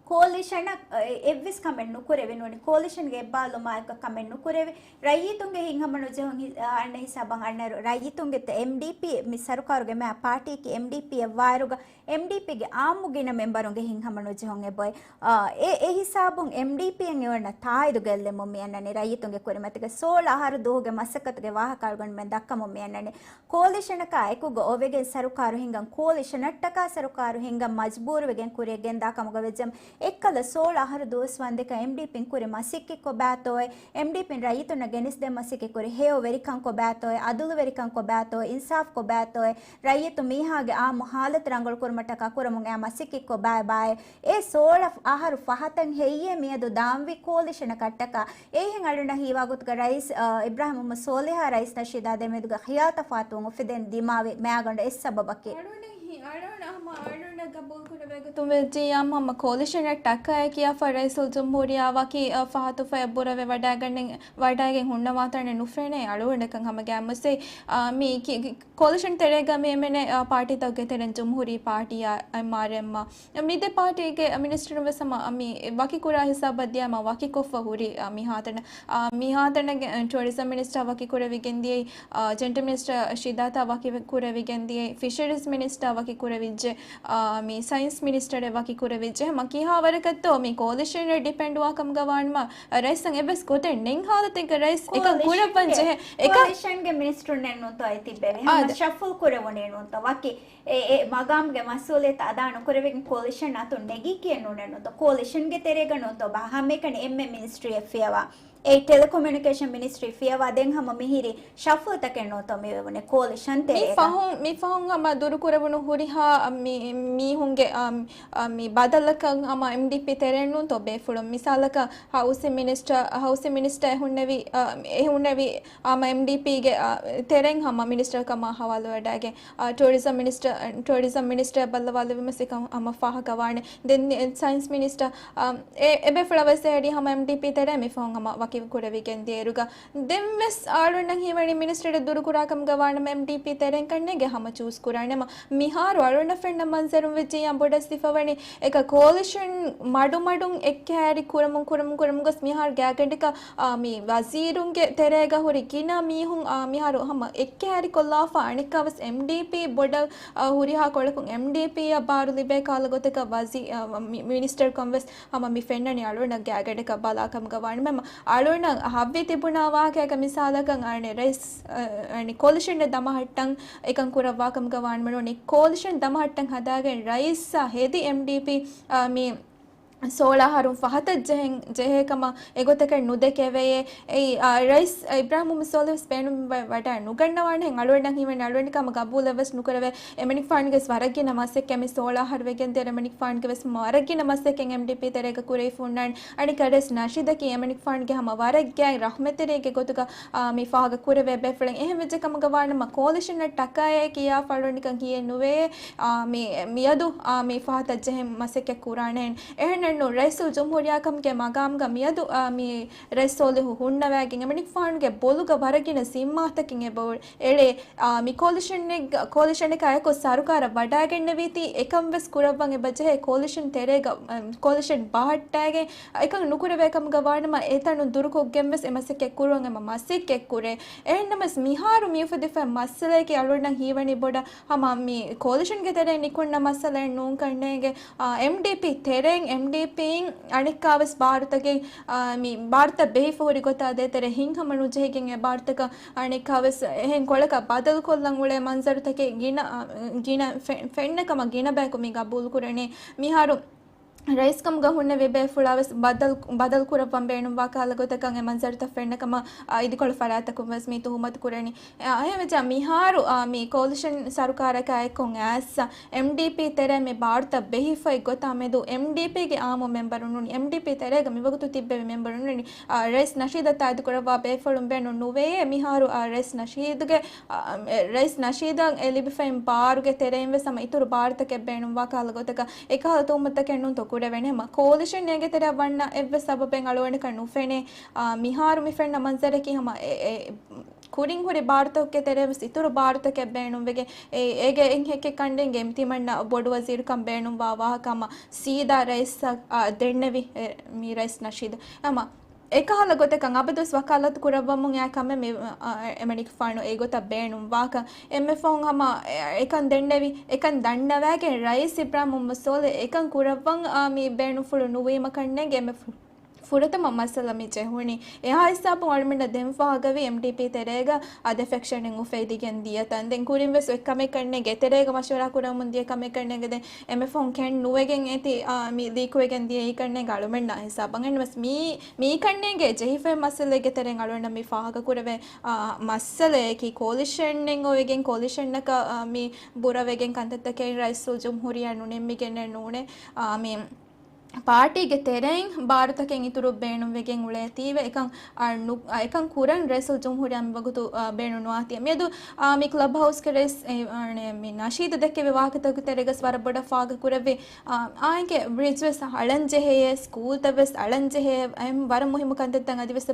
ކޯލިޝަނަށް އެ-، އެއްވެސް ކަމެއް ނުކުރެވި ނޫނީ، ކޯލިޝަންގެ އެއްބާލުމާއެކު ކަމެއް ނުކުރެވި، ރައްޔިތުންގެ ހިތްހަމަ ނުޖެހުން ހި-، އަ-، އަންނަ ހިސާބަށް އަންނައިރު، ރައްޔިތުންގެ ތެ-، އެމްޑީޕީ މި ސަރުކާރުގެ މާ ޕާޓީއަކީ އެމްޑީޕީއަށް ވާއިރުގަ، އެމްޑީޕީގެ އާއްމު ގިނަ މެމްބަރުންގެ ހިތްހަމަ ނުޖެހުން އެބައޮތް. އާ، އެ، އެ ހިސާބުން އެމްޑީޕީއަށް އެ އޮންނަ ތާއީދު ގެއްލެމުން މިއަންނަނީ، ރައްޔިތުންގެ ކުރިމަތިގެ ސޯޅަ އަހަރު ދުވަހުގެ މަސައްކަތުގެ ވާހަކަ އަޅުގަނޑުމެން ދައްކަމުން މިއަންނަނީ. ކޯލިޝަނަކާ އެކުގަ އޮވެގެން ސަރުކާރު ހިންގަން، ކޯލިޝަނަށްޓަކާ ސަރުކާރު ހިންގަން މަޖުބޫރުވެގެން ކުރިއަށް ގެންދާ ކަމުގަ ވެއްޖެއްޔަމް، އެއްކަލަ ސޯޅަ އަހަރު ދުވަސް ވަންދެކަށް އެމްޑީޕީން ކުރި މަސައްކަތް ކޮބާތޯއޭ؟ އެމްޑީޕީން ރައްޔިތުންނަށް ގެނެސްދޭ މަސައްކަތް ކުރި ހެޔޮ ވެރިކަން ކޮބާތޯއޭ؟ އަދުލުވެރިކަން ކޮބާތޯއޭ؟ އިންސާފް ކޮބާތޯއޭ؟ ރައްޔިތު މީހާގެ އާއްމު ހާލަތު ރަނގަޅު ކުރުމަށްޓަކާ ކުރަމުން އައި މަސައްކަތް ކޮބާއޭ ބާއޭ؟ އެ ސޯޅަ އަހަރު ފަހަތަށް ހެއްޔޭ މިއަދު ދާންވީ ކޯލިޝަނަކަށްޓަކާ؟ އެހެން އަޅުންނަށް ހީވާގޮތުގަ ރައީސް، އަ، އިބްރާހިމް މުހައްމަދު ސޯލިހާ ރައީސް ނަޝީދާ ދެމެދުގަ ޚިޔާލު ތަފާތުވުން އުފެދެން ދިމާވި މައިގަނޑު އެއްސަބަބަކީ. އަޅުން ހި-، އަޅުން ހަމަ އަޅުންނަށް ގަބޫލު ކުރެވޭ ގޮތުން ވެއްޖެއްޔާ ހަމަ ކޯލިޝަނަށްޓަކާއެކިޔާފަ ރައީސުލްޖުމްހޫރިއްޔާ ވަކި، އަ، ފަހަތު ފަޔަށް ބުރަވެ ވަޑައިގަނެ-، ވަޑައިގެން ހުންނަވާ ތަނެއް ނުފެނޭ. އަޅުގަނޑަކަށް ހަމަ ގައިމުސެ، އަ، މި ކި-، ކި-، ކޯލިޝަން ތެރޭގަ މި އެންމެން، އަ، ޕާޓީތަކުގެ ތެރެއިން ޖުމްހޫރީ ޕާޓީއާ އެމްއާރްއެމްއާ މި ދެ ޕާޓީގެ މިނިސްޓަރުން ވެސް ހަމަ މި ވަކިކުރާ ހިސާބަށް ދިޔަ މަ ވަކިކޮށްފަ ހުރި، އަ، މިހާތަނަ-، އަ، މިހާތަނަގެ، އަ، ޓޫރިޒަމް މިނިސްޓަރ ވަކިކުރެވިގެން ދިޔައީ، އަ، ޖެންޓަލް މިނިސްޓަރ ޝިދާތާ ވަކި ކުރެވިގެން ދިޔައީ، ފިޝަރީޒް މިނިސްޓަރ ވަކި ކުރެވިއްޖެ، އަ، މި ސައިންސް މިނިސްޓަރެއް ވަކި ކުރެވިއްޖެ. މަ ކިހާ ވަރަކަށްތޯ މި ކޯލިޝަނަށް ޑިޕެންޑް ވާ ކަމުގަ ވާންމަ، ރައީސަށް އެއްވެސް ގޮތެއް ނެތް ހާލަތެއްގަ ރައީސް އެކަން ކުރައްވަން ޖެހޭ. އެކަން ކޯލިޝަންގެ މިނިސްޓަރުންނެއް ނޫންތޯ އެ ތިއްބެވި. ހަމަ އާދެ. ޝަފުލް ކުރެވުނީ ނޫންތޯ ވަކި އެ، އެ މަގާމްގެ މަސްއޫލިއްޔަތު އަދާ ނުކުރެވިގެން ކޯލިޝަން އަތުން ނެގީކީއެއް ނޫނެއް ނޫންތޯ؟ ކޯލިޝަންގެ ތެރޭގަ ނޫންތޯ ބާ ހަމައެކަނި އެންމެ މިނިސްޓްރީއެއް ފިޔަވާ؟ އެ ޓެލެކޮމިއުނިކޭޝަން މިނިސްޓްރީ ފިޔަވާ ދެން ހަމަ މިހިރީ ޝަފުލްތަކެއް ނޫންތޯ މިވެވުނެ ކޯލިޝަން މި ތެރޭގަ؟ ފަހުން، މި ފަހުން ހަމަ ދުރުކުރެވުނު ހުރިހާ މި، މީހުންގެ، އަ، އަ، މި ބަދަލަކަށް ހަމަ އެމްޑީޕީ ތެރެއިން ނޫންތޯ ބޭފުޅުން. މިސާލަކަށް ހައުސިން މިނިސްޓަރ، ހައުސިން މިނިސްޓަރ އެ ހުންނެވި، އަ، އެ ހުންނެވި ހަމަ އެމްޑީޕީގެ، އަ، ތެރެއިން ހަމަ މިނިސްޓަރ ކަމާ ހަވާލުވެވަޑައިގެން، އަ، ޓޫރިޒަމް މިނިސްޓަރ، ޓޫރިޒަމް މިނިސްޓަރ ބައްލަވާލެވުމަސް އެކަން ހަމަ ފާހަގަވާނެ. ދެން ސައިންސް މިނިސްޓަރ، އަ، އެ، އެބޭފުޅާ ވެސް އެހެރީ ހަމަ އެމްޑީޕީ ތެރޭ މި ފަހުން ހަމަ ވަކި ކުރެވިގެން ދިޔައިރުގަ ދެން ވެސް އަޅުންނަށް ހީވަނީ މިނިސްޓަރެއް ދުރުކުރާ ކަމުގަ ވާނަމަ އެމްޑީޕީ ތެރެއިން ކަންނޭނގެ ހަމަ ޗޫސް ކުރާނެ. މިހާރު އަޅުންނަށް ފެންނަ މަންޒަރުން ވެއްޖެއްޔާ ބޮޑަށް ސިފަވަނީ އެކަ ކޯލިޝަން މަޑުމަޑުން އެއްކަހައިރި ކުރަމުން ކުރަމުން ކުރަމުން ގޮސް މިހާރު ގާތްގަނޑަކަށް، އާ، މި ވަޒީރުންގެ ތެރޭގަ ހުރި ގިނަ މީހުން، އާ، މިހާރު ހަމަ އެއްކަހައިރި ކޮށްލާފަ އަނެއްކާވެސް އެމްޑީޕީ ބޮޑަށް، އާ، ހުރިހާ ކޮޅަކުން އެމްޑީޕީއަށް ބާރު ލިބޭ ކަހަލަ ގޮތަކަށް ވަޒީ-، އާ، މި-، މިނިސްޓަރުކަން ވެސް ހަމަ މި ފެންނަނީ އަޅުގަނޑަށް ގާތްގަނޑަކަށް ބަލާ ކަމުގަ ވާނަމަ، އަޅުގަނޑަށް ހައްވި ތިބުނާ ވާހަކައަކަށް މިސާލަކަށް އަނެއް ރައީސް، އަ، އަނެއް ކޯލިޝަނެއް ދަމަހައްޓަން އެކަން ކުރައްވާ ކަމުގަ ވާނަމަ ނޫނީ ކޯލިޝަން ދަމަހައްޓަން ހަދާގެން ރައީސްއާ ހެދި އެމްޑީޕީ، އަ، މި ސޯޅަ އަހަރުން ފަހަތަށް ޖެހެން، ޖެހޭ ކަމަށް އެގޮތަކަށް ނުދެކެވެޔޭ. އެއީ، އާ، ރައީސް އިބްރާހިމް މުހައްމަދު ސޯލިހު ވެސް ބޭނުން ވަ-، ވަޑައި ނުގަންނަވާނެހެން އަޅުގަނޑަށް ހީވަނީ އަޅުގަނޑު ކަމަށް ގަބޫލެއް ވެސް ނުކުރެވޭ. އެމަނިކުފާނުގެ ވަރަށް ގިނަ މަސައްކަތް މި ސޯޅަ އަހަރު ވެގެން ދިޔަ އެމަނިކުފާނުގެ ވެސް ވަރަށް ގިނަ މަސައްކަތް އެމްޑީޕީ ތެރޭގަ ކުރެވިފަ ހުންނާނެ. އަނެއްކާ ރައީސް ނަޝީދަކީ އެމަނިކުފާނުގެ ހަމަ ވަރަށް ގާތް ރަހްމަތްތެރިއެއްގެ ގޮތުގަ، އާ، މި ފާހަގަ ކުރެވޭ ބޭފުޅެއް. އެހެން ވެއްޖެ ކަމުގަ ވާނަމަ ކޯލިޝަނަށް ޓަކާއޭ ކިޔާފަ އަޅުގަނޑަކަށް ހިޔެއް ނުވެޔޭ. އާ، މި، މިއަދު، އާ، މި ފަހަތަށް ޖެހެން މަސައްކަތް ކުރާނެހެން. އެހެންނޫން ރައީސުލް ޖުމްހޫރިއްޔާ ކަމުގެ މަގާމުގަ މިއަދު، އާ، މި ރައީސް ސޯލިހު ހުންނަވައިގެން އެމަނިކުފާނުގެ ބޮލުގަ ވަރަށް ގިނަ ޒިންމާތަކެއް އެބަ އެޅޭ. އާ، މި ކޯލިޝަނެއްގަ-، ކޯލިޝަނެއްގަ އެކޮށް ސަރުކާރަށް ވަޑައިގެންނެވީތީ އެކަން ވެސް ކުރައްވަން އެބަޖެހޭ ކޯލިޝަން ތެރޭގަ، އަ، ކޯލިޝަން ބަހައްޓައިގެން އެކަން ނުކުރެވޭ ކަމުގަ ވާނަމަ އެތަނުން ދުރުކޮށްގެން ވެސް އެ މަސައްކަތް ކުރުވަން އެމަ މަސައްކަތް ކުރޭ. އެހެންނަމަސް މިހާރު މިއުފެދިފައި މައްސަލަޔަކީ އަޅުގަނޑަށް ހީވަނީ ބޮޑަށް ހަމަ މި ކޯލިޝަންގެ ތެރެއިން ނިކުންނަ މައްސަލައެއް ނޫން ކަންނޭނގެ، އާ، އެމްޑީޕީ ތެރެއިން، އެމްޑީޕީން އަނެއްކާވެސް ބާރުތަކެއް، އާ، މި ބާރުތައް ބެހިފަ ހުރި ގޮތާ ދޭތެރޭ ހިތްހަމަ ނުޖެހިގެން އެ ބާރުތަކަށް އަނެއްކާވެސް އެހެން ކޮޅަކަށް ބަދަލުކޮށްލަން އުޅޭ މަންޒަރުތަކެއް ގިނަ، އާ، ގިނަ ފެ-، ފެންނަ ކަމަށް ގިނަ ބަޔަކު މި ގަބޫލުކުރަނީ. މިހާރު ރައީސްކަމުގަ ހުންނެވި ބޭފުޅާ ވެސް ބަދަލު، ބަދަލު ކުރައްވަން ބޭނުންވާ ކަހަލަ ގޮތަކަށް އެ މަންޒަރުތައް ފެންނަ ކަމަށް، އާ، އިދިކޮޅު ފަރާތްތަކުން ވެސް މި ތުހުމަތު ކުރަނީ. އެ، އެހެންވެއްޖާ މިހާރު، އާ، މި ކޯލިޝަން ސަރުކާރަކާ އެއްކޮށް އައިސް އެމްޑީޕީ ތެރޭ މި ބާރުތައް ބެހިފައި ގޮތާ މެދު އެމްޑީޕީގެ އާއްމު މެމްބަރުން ނޫނީ، އެމްޑީޕީ ތެރޭގަ މިވަގުތު ތިއްބެވި މެމްބަރުން ނޫނީ، އާ، ރައީސް ނަޝީދަށް ތާއީދު ކުރައްވާ ބޭފުޅުން ބޭނުން ނުވެޔޭ. މިހާރު، އާ، ރައީސް ނަޝީދުގެ، އާ، އެ، ރައީސް ނަޝީދަށް އެ ލިބިފައިން ބާރުގެ ތެރެއިން ވެސް ހަމަ އިތުރު ބާރުތަކެއް ބޭނުންވާ ކަހަލަ ގޮތަކަށް އެކަހަލަ ތުހުމަތުތަކެއް ނޫންތޯ ކުރެވޭނެ. ހަމަ ކޯލިޝަން އޭގެ ތެރެއަށް ވަންނަ އެއްވެސް ސަބަބެއް އަޅުގަނޑަކަށް ނުފެނޭ. އާ، މިހާރު މި ފެންނަ މަންޒަރަކީ ހަމަ އެ، އެ، ކުރިން ހުރި ބާރުތަކުގެ ތެރޭ ވެސް އިތުރު ބާރުތަކެއް ބޭނުންވެގެން، އެ، އޭގެ އެއް ހެއްކެއް ކަންނޭނގެ ތިމަންނަ ބޮޑު ވަޒީރުކަން ބޭނުންވާ ވާހަކަ ހަމަ ސީދާ ރައީސަށް، އާ، ދެންނެވި، އެ، މި ރައީސް ނަޝީދު. ހަމަ އެކަހަލަ ގޮތަކަށް އަބަދުވެސް ވަކާލަތު ކުރައްވަމުން އެ ކަމެއް މި، އާ، އެމަނިކުފާނު އެގޮތަށް ބޭނުންވާކަން އެންމެ ފަހުން ހަމަ އެ، އެކަން ދެންނެވި، އެކަން ދަންނަވައިގެން ރައީސް އިބްރާހިމް މުހައްމަދު ސޯލިހު އެކަން ކުރައްވަން، އާ، މި ބޭނުންފުޅު ނުވީމަ ކަންނޭނގެ އެންމެ ފު-، ފުރަތަމަ މައްސަލަ މި ޖެހުނީ. އެހާ ހިސާބުން އަޅުމެންނަށް ދެން ފާހަގަވީ އެމްޑީޕީ ތެރޭގަ އާ ދެ ފެކްޝަނެއް އުފެދިގެން ދިޔަ ތަން. ދެން ކުރިން ވެސް އެކަމެއް ކަންނޭނގެ އެތެރޭގަ މަޝްވަރާ ކުރަމުން ދިޔަ ކަމެއް ކަންނޭނގެ ދެން އެންމެ ފަހުން ކެން ނުވެގެން އޭތި، އާ، މި ލީކުވެގެން ދިޔައީ ކަންނޭނގެ އަޅުމެންނާ ހިސާބަށް. އެހެންނަމަސް މީ، މީ ކަންނޭނގެ ޖެހިފައި މައްސަލައެއްގެ ތެރެއިން އަޅުމެންނަށް މި ފާހަގަ ކުރެވޭ، އާ، މައްސަލައަކީ ކޯލިޝަނެއް އޮވެގެން ކޯލިޝަނަކަށް، އާ، މި ބުރަވެގެން ކަންތައްތަކެއް ރައީސުލް ޖުމްހޫރިއްޔާ ނުނިންމިގެންނެއް ނޫނޭ. އާ، މި ޕާޓީގެ ތެރެއިން ބާރުތަކެއް އިތުރު ބޭނުންވެގެން އުޅޭތީވެ އެކަން، އާ، ނު-، އާ، އެކަން ކުރަން ރައީސުލް ޖުމްހޫރިއްޔާ މިވަގުތު، އާ، ބޭނުން ނުވާތީ. މިއަދު، އާ، މި ކްލަބް ހައުސްގެ ރައީސް، އެ، އާ، މި ނަޝީދު ދެއްކެވި ވާހަކަތަކުގެ ތެރޭގަސް ވަރަށް ބޮޑަށް ފާހަގަ ކުރެއްވި، އާ، އާނގެ ބްރިޖް ވެސް އަޅަން ޖެހެޔޭ، ސްކޫލްތައް ވެސް އަޅަން ޖެހެޔޭ، އެހެން ވަރަށް މުހިއްމު ކަންތައްތައް އަދިވެސް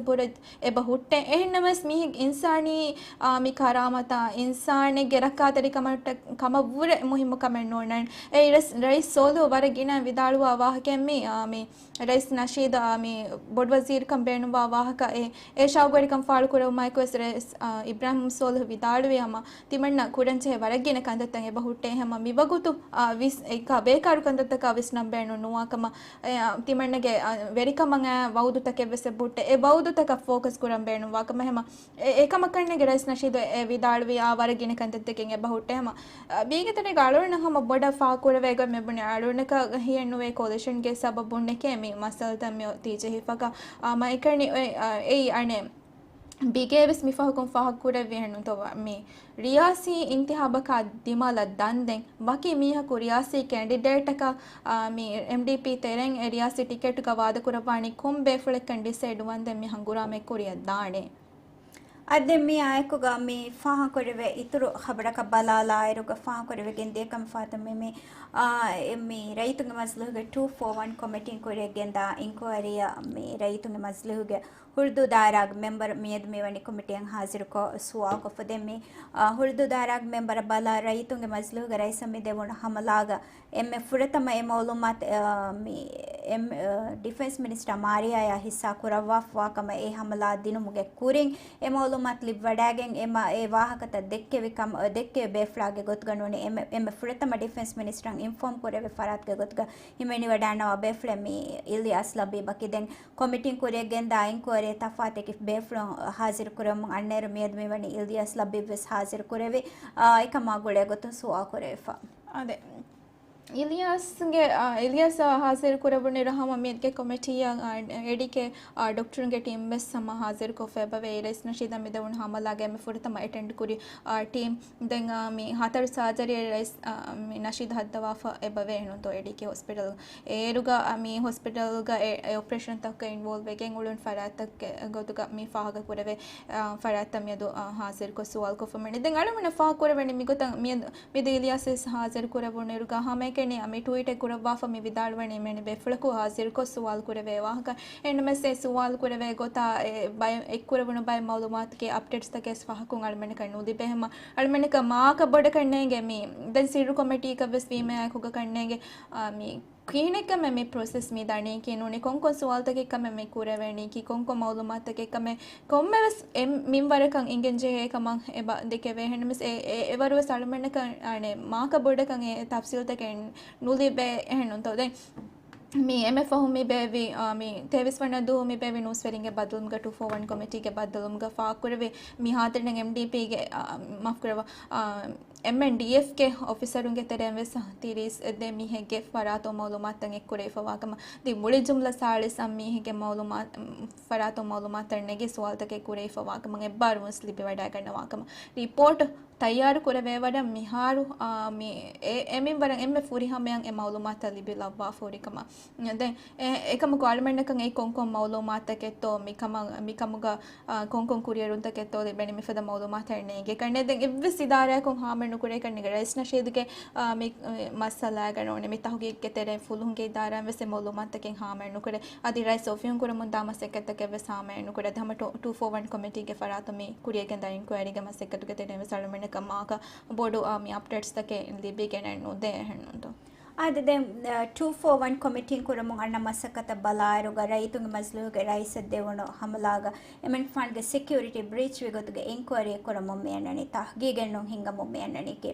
އެބަ ހުއްޓޭ. އެހެންނަމަސް މީހެއް އިންސާނީ، އާ، މި ކަރާމަތާ، އިންސާނެއްގެ ރައްކާތެރިކަމަށްޓަ-، ކަމަށްވުރެ މުހިއްމު ކަމެއް ނޫން. އެ ރައީސް، ރައީސް ސޯލިހު ވަރަށް ގިނަ ވިދާޅުވާ ވާހަކައެއް މީ، އާ، މި ރައީސް ނަޝީދު، އާ، މި ބޮޑުވަޒީރުކަން ބޭނުންވާ ވާހަކަ އެ، އެ ޝައުގުވެރިކަން ފާޅުކުރެވުމާއެކު ވެސް ރައީސް، އާ، އިބްރާހިމް ސޯލިހު ވިދާޅުވި ހަމަ ތިމަންނަ ކުރަންޖެހޭ ވަރަށް ގިނަ ކަންތައްތައް އެބަ ހުއްޓޭ ހަމަ މިވަގުތު، އާ، ވިސް-، އެކަ ބޭކާރު ކަންތައްތަކާ ވިސްނަން ބޭނުން ނުވާކަމަށް، އެ، އާ، ތިމަންނަގެ، އާ، ވެރިކަމަށް އާ ވައުދުތަކެއް ވެސް އެބަ ހުއްޓޭ. އެ ވައުދުތަކަށް ފޯކަސް ކުރަން ބޭނުންވާކަމަށް ހަމަ އެ، އެކަމަކަށް ނެގެ ރައީސް ނަޝީދު އެ ވިދާޅުވި އާ ވަރަށް ގިނަ ކަންތައްތަކެއް އެބަ ހުއްޓޭ ހަމަ، އާ، މީގެ ތެރޭގަ އަޅުގަނޑަށް ހަމަ ބޮޑަށް ފާހަގަކުރެވޭ ގޮތް މި ބުނި އަޅުގަނޑަކަށް ހިޔެއް ނުވޭ ކޯލިޝަންގެ ސަބަބުންނެކޭ މި މައްސަލަތައް މި އޮތީ ޖެހިފަކަ. އާ، މަ އެކަނި އޮތް، އާ، އެއީ އަނެއް ބިގޭވެސް މި ފަހަކުން ފާހަގަކުރެއްވި އެހެންނުތޯ މި ރިޔާސީ އިންތިހާބަކާ ދިމާލަށް ދަންދެން ވަކި މީހަކު ރިޔާސީ ކެންޑިޑޭޓަކަށް، އާ، މި އެމްޑީޕީ ތެރެއިން އެ ރިޔާސީ ޓިކެޓުގަ ވާދަކުރައްވާނީ ކޮން ބޭފުޅެއްކަން ޑިސައިޑް ވަންދެން މި ހަނގުރާމައެއް ކުރިއަށް ދާނެ. އަދި މި އާއެކުގަ މި ފާހަގަކުރެވޭ އިތުރު ޚަބަރަކަށް ބަލާލާއިރުގަ ފާހަގަކުރެވިގެން ދިޔަ ކަމަށް ފާތު މި، މި، އާ، އެ މި ރައްޔިތުންގެ މަޖިލީހުގެ ޓޫ ފޯ ވަން ކޮމިޓީން ކުރިއަށް ގެންދާ އިންކުއަރީއަށް މި ރައްޔިތުންގެ މަޖިލީހުގެ ހުޅުދޫ ދާއިރާގެ މެމްބަރ މިއަދު މިވަނީ ކޮމިޓީއަށް ހާޒިރުކޮށް ސުވާލުކޮށްފަ. ދެން މި، އާ، ހުޅުދޫ ދާއިރާގެ މެމްބަރަށް ބަލާ ރައްޔިތުންގެ މަޖިލީހުގެ ރައީސަށް މި ދެވުނު ހަމަލާގަ އެންމެ ފުރަތަމަ އެ މައުލޫމާތު، އާ، މި އެމް، އާ، ޑިފެންސް މިނިސްޓަރ މާރިޔާއާ ހިއްސާ ކުރައްވާފަވާ ކަމަށް އެ ހަމަލާ ދިނުމުގެ ކުރިން އެ މައުލޫމާތު ލިބިވަޑައިގެން އެ މަ، އެ ވާހަކަތައް ދެއްކެވި ކަމަށް، ދެއްކެވި ބޭފުޅާގެ ގޮތުގަ ނޫނީ އެންމެ، އެންމެ ފުރަތަމަ ޑިފެންސް މިނިސްޓަރަށް އިންފޯމް ކުރެވި ފަރާތުގެ ގޮތުގަ ހިމެނިވަޑައިންނަވާ ބޭފުޅެއް މި އިލްޔާސް ލަބީބަކީ. ދެން ކޮމިޓީން ކުރިއަށް ގެންދާ އިންކުއަރީ ތަފާތެކި ބޭފުޅުން ހާޒިރު ކުރަމުން އަންނައިރު މިއަދު މިވަނީ އިލްޔާސް ލަބީބް ވެސް ހާޒިރު ކުރެވި، އާ، އެކަމާ ގުޅޭ ގޮތުން ސުވާލު ކުރެވިފަ. އާދެ. އިލްޔާސްގެ، އާ، އިލްޔާސް ހާޒިރު ކުރެވުނުއިރު ހަމަ މިއަދުގެ ކޮމިޓީއަށް، އާ، އެޑީކޭ، އާ، ޑޮކްޓަރުންގެ ޓީމް ވެސް ހަމަ ހާޒިރުކޮށްފަ އެބަވޭ. ރައީސް ނަޝީދަށް މިދެވުނު ހަމަލާގެ އެންމެ ފުރަތަމަ އެޓެންޑް ކުރި، އާ، ޓީމް. ދެން، އާ، މި ހަތަރު ސާޖަރީ ރައީސް، އާ، މި ނަޝީދު ހައްދަވާފަ އެބަވޭ އެހެންނުތޯ އެޑީކޭ ހޮސްޕިޓަލް. އޭރުގަ، އާ، މި ހޮސްޕިޓަލްގަ އެ، އެ އޮޕަރޭޝަންތަކުގަ އިންވޯލްވް ވެގެން އުޅުނު ފަރާތްތަކުގެ ގޮތުގަ މި ފާހަގަ ކުރެވޭ، އާ، ފަރާތްތައް މިއަދު، އާ، ހާޒިރުކޮށް ސުވާލުކޮށްފަ މިވަނީ. ދެން އަޅުމެންނަށް ފާހަގަކުރެވެނީ މިގޮތަށް މިއަދު މިއަދު އިލްޔާސް ވެސް ހާޒިރު ކުރެވުނުއިރުގަ ހަމައެކަނި މި ޓުވީޓެއް ކުރައްވާފަ މި ވިދާޅުވަނީ މެނި ބޭފުޅަކު ހާޒިރުކޮށް ސުވާލު ކުރެވޭ ވާހަކަ. އެންމެސް އެ ސުވާލު ކުރެވޭ ގޮތާ އެ ބައެއް އެއްކުރެވުނު ބައެއް މައުލޫމާތުގެ އަޕްޑޭޓްސްތަކެއް ފަހަކުން އަޅުމެންނަކަށް ނުލިބޭ ހަމަ އަޅުމެންނަކަށް މާކަ ބޮޑަކަށް ނޭނގެ މި ދެން ސިއްރު ކޮމިޓީއަކަށް ވެސް ވީމަޔާ އެކުގަކަށް ނޭނގެ، އާ، މި ކިހިނެއްކަމެއް މި ޕްރޮސެސް މި ދަނީކީ ނޫނީ ކޮންކޮން ސުވާލުތަކެއްކަމެއް މި ކުރެވެނީކީ ކޮންކޮން މައުލޫމާތުތަކެއްކަމެއް ކޮންމެވެސް އެ މިންވަރަކަށް އިނގެން ޖެހޭ ކަމަށް އެބަ ދެކެވޭ. އެހެންނަމަސް އެ، އެ، އެވަރުވެސް އަޅުމެންނަކަށް އަނެއް މާކަ ބޮޑަކަށް އެ ތަފްސީލްތަކެއް ނުލިބޭ އެހެންނުތޯ. ދެން މި އެންމެ ފަހުން މި ބޭއްވި، އާ، މި ތޭވީސް ވަނަ ދުވަހު މި ބޭއްވި ނޫސްވެރިންގެ ބައްދަލުމުގަ ޓޫ ފޯ ވަން ކޮމިޓީގެ ބައްދަލުމުގަ ފާހަގަކުރެވި މި ހާތަން އެމްޑީޕީގެ، އާ، މާފުކުރައްވާ، އާ، އެމްއެންޑީއެފްގެ އޮފިސަރުންގެ ތެރެއިން ވެސް ތިރީސް ދެ މީހެއްގެ ފަރާތުން މައުލޫމާތުތައް އެއްކުރެވިފަވާކަމަށް ދި މުޅި ޖުމްލަ ސާޅީސް މީހެއްގެ މައުލޫމާ، ފަރާތުން މައުލޫމާތުތައް ނެގި ސުވާލުތަކެއް ކުރެވިފަވާކަމަށް އެއްބާރުވެސް ލިބިވަޑައިގަންނަވާކަމަށް ރިޕޯޓް ތައްޔާރު ކުރެވޭ ވަރަށް މިހާރު، އާ، މި އެ، އެ މިންވަރަށް އެންމެ ފުރިހަމަޔަށް އެ މައުލޫމާތުތައް ލިބި ލައްވާފަ ހުރި ކަމަށް. ދެން އެ، އެކަމަކު އަޅުމެންނަކަށް އެ ކޮންކޮން މައުލޫމާތުތަކެއްތޯ މިކަމަށް، މިކަމުގަ، އާ، ކޮންކޮން ކުރިއެރުންތަކެއްތޯ ލިބެނީ މިފަދަ މައުލޫމާތުތައް ނޭނގޭކަށް ނެތް. ދެން އެއްވެސް އިދާރާއަކުން ހާމަ ނުކުރޭކަށް ނޭނގެ ރައީސް ނަޝީދުގެ، އާ، މި، އެ، މައްސަލާގަ ނޫނީ މި ތަހުގީގުގެ ތެރެއިން ފުލުހުންގެ އިދާރާއިން ވެސް އެ މައުލޫމާތުތަކެއް ހާމައެއް ނުކުރޭ. އަދި ރައީސް އޮފީހުން ކުރަމުން ދާ މަސައްކަތްތަކެއް ވެސް ހާމައެއް ނުކުރޭ. އަދި ހަމަ ޓޫ، ޓޫ ފޯ ވަން ކޮމިޓީގެ ފަރާތުން މި ކުރިއަށް ގެންދާ އިންކުއަރީގެ މަސައްކަތުގެ ތެރެއިން ވެސް އަޅުމެންނަކަށް މާކަ ބޮޑު، އާ، މި އަޕްޑޭޓްސްތަކެއް ލިބިގެނެއް ނުދޭ އެހެންނުތޯ. އާދެ، ދެން، އަ، ޓޫ ފޯ ވަން ކޮމިޓީން ކުރަމުން އަންނަ މަސައްކަތަށް ބަލާއިރުގަ ރައްޔިތުންގެ މަޖިލީހުގެ ރައީސަށް ދެވުނު ހަމަލާގަ އެމަނިކުފާނުގެ ސެކިއުރިޓީ ބްރީޗް ވި ގޮތުގެ އިންކުއަރީ ކުރަމުން މި އަންނަނީ، ތަހްގީގެއް ނޫން ހިންގަމުން މި އަންނަނީކީ.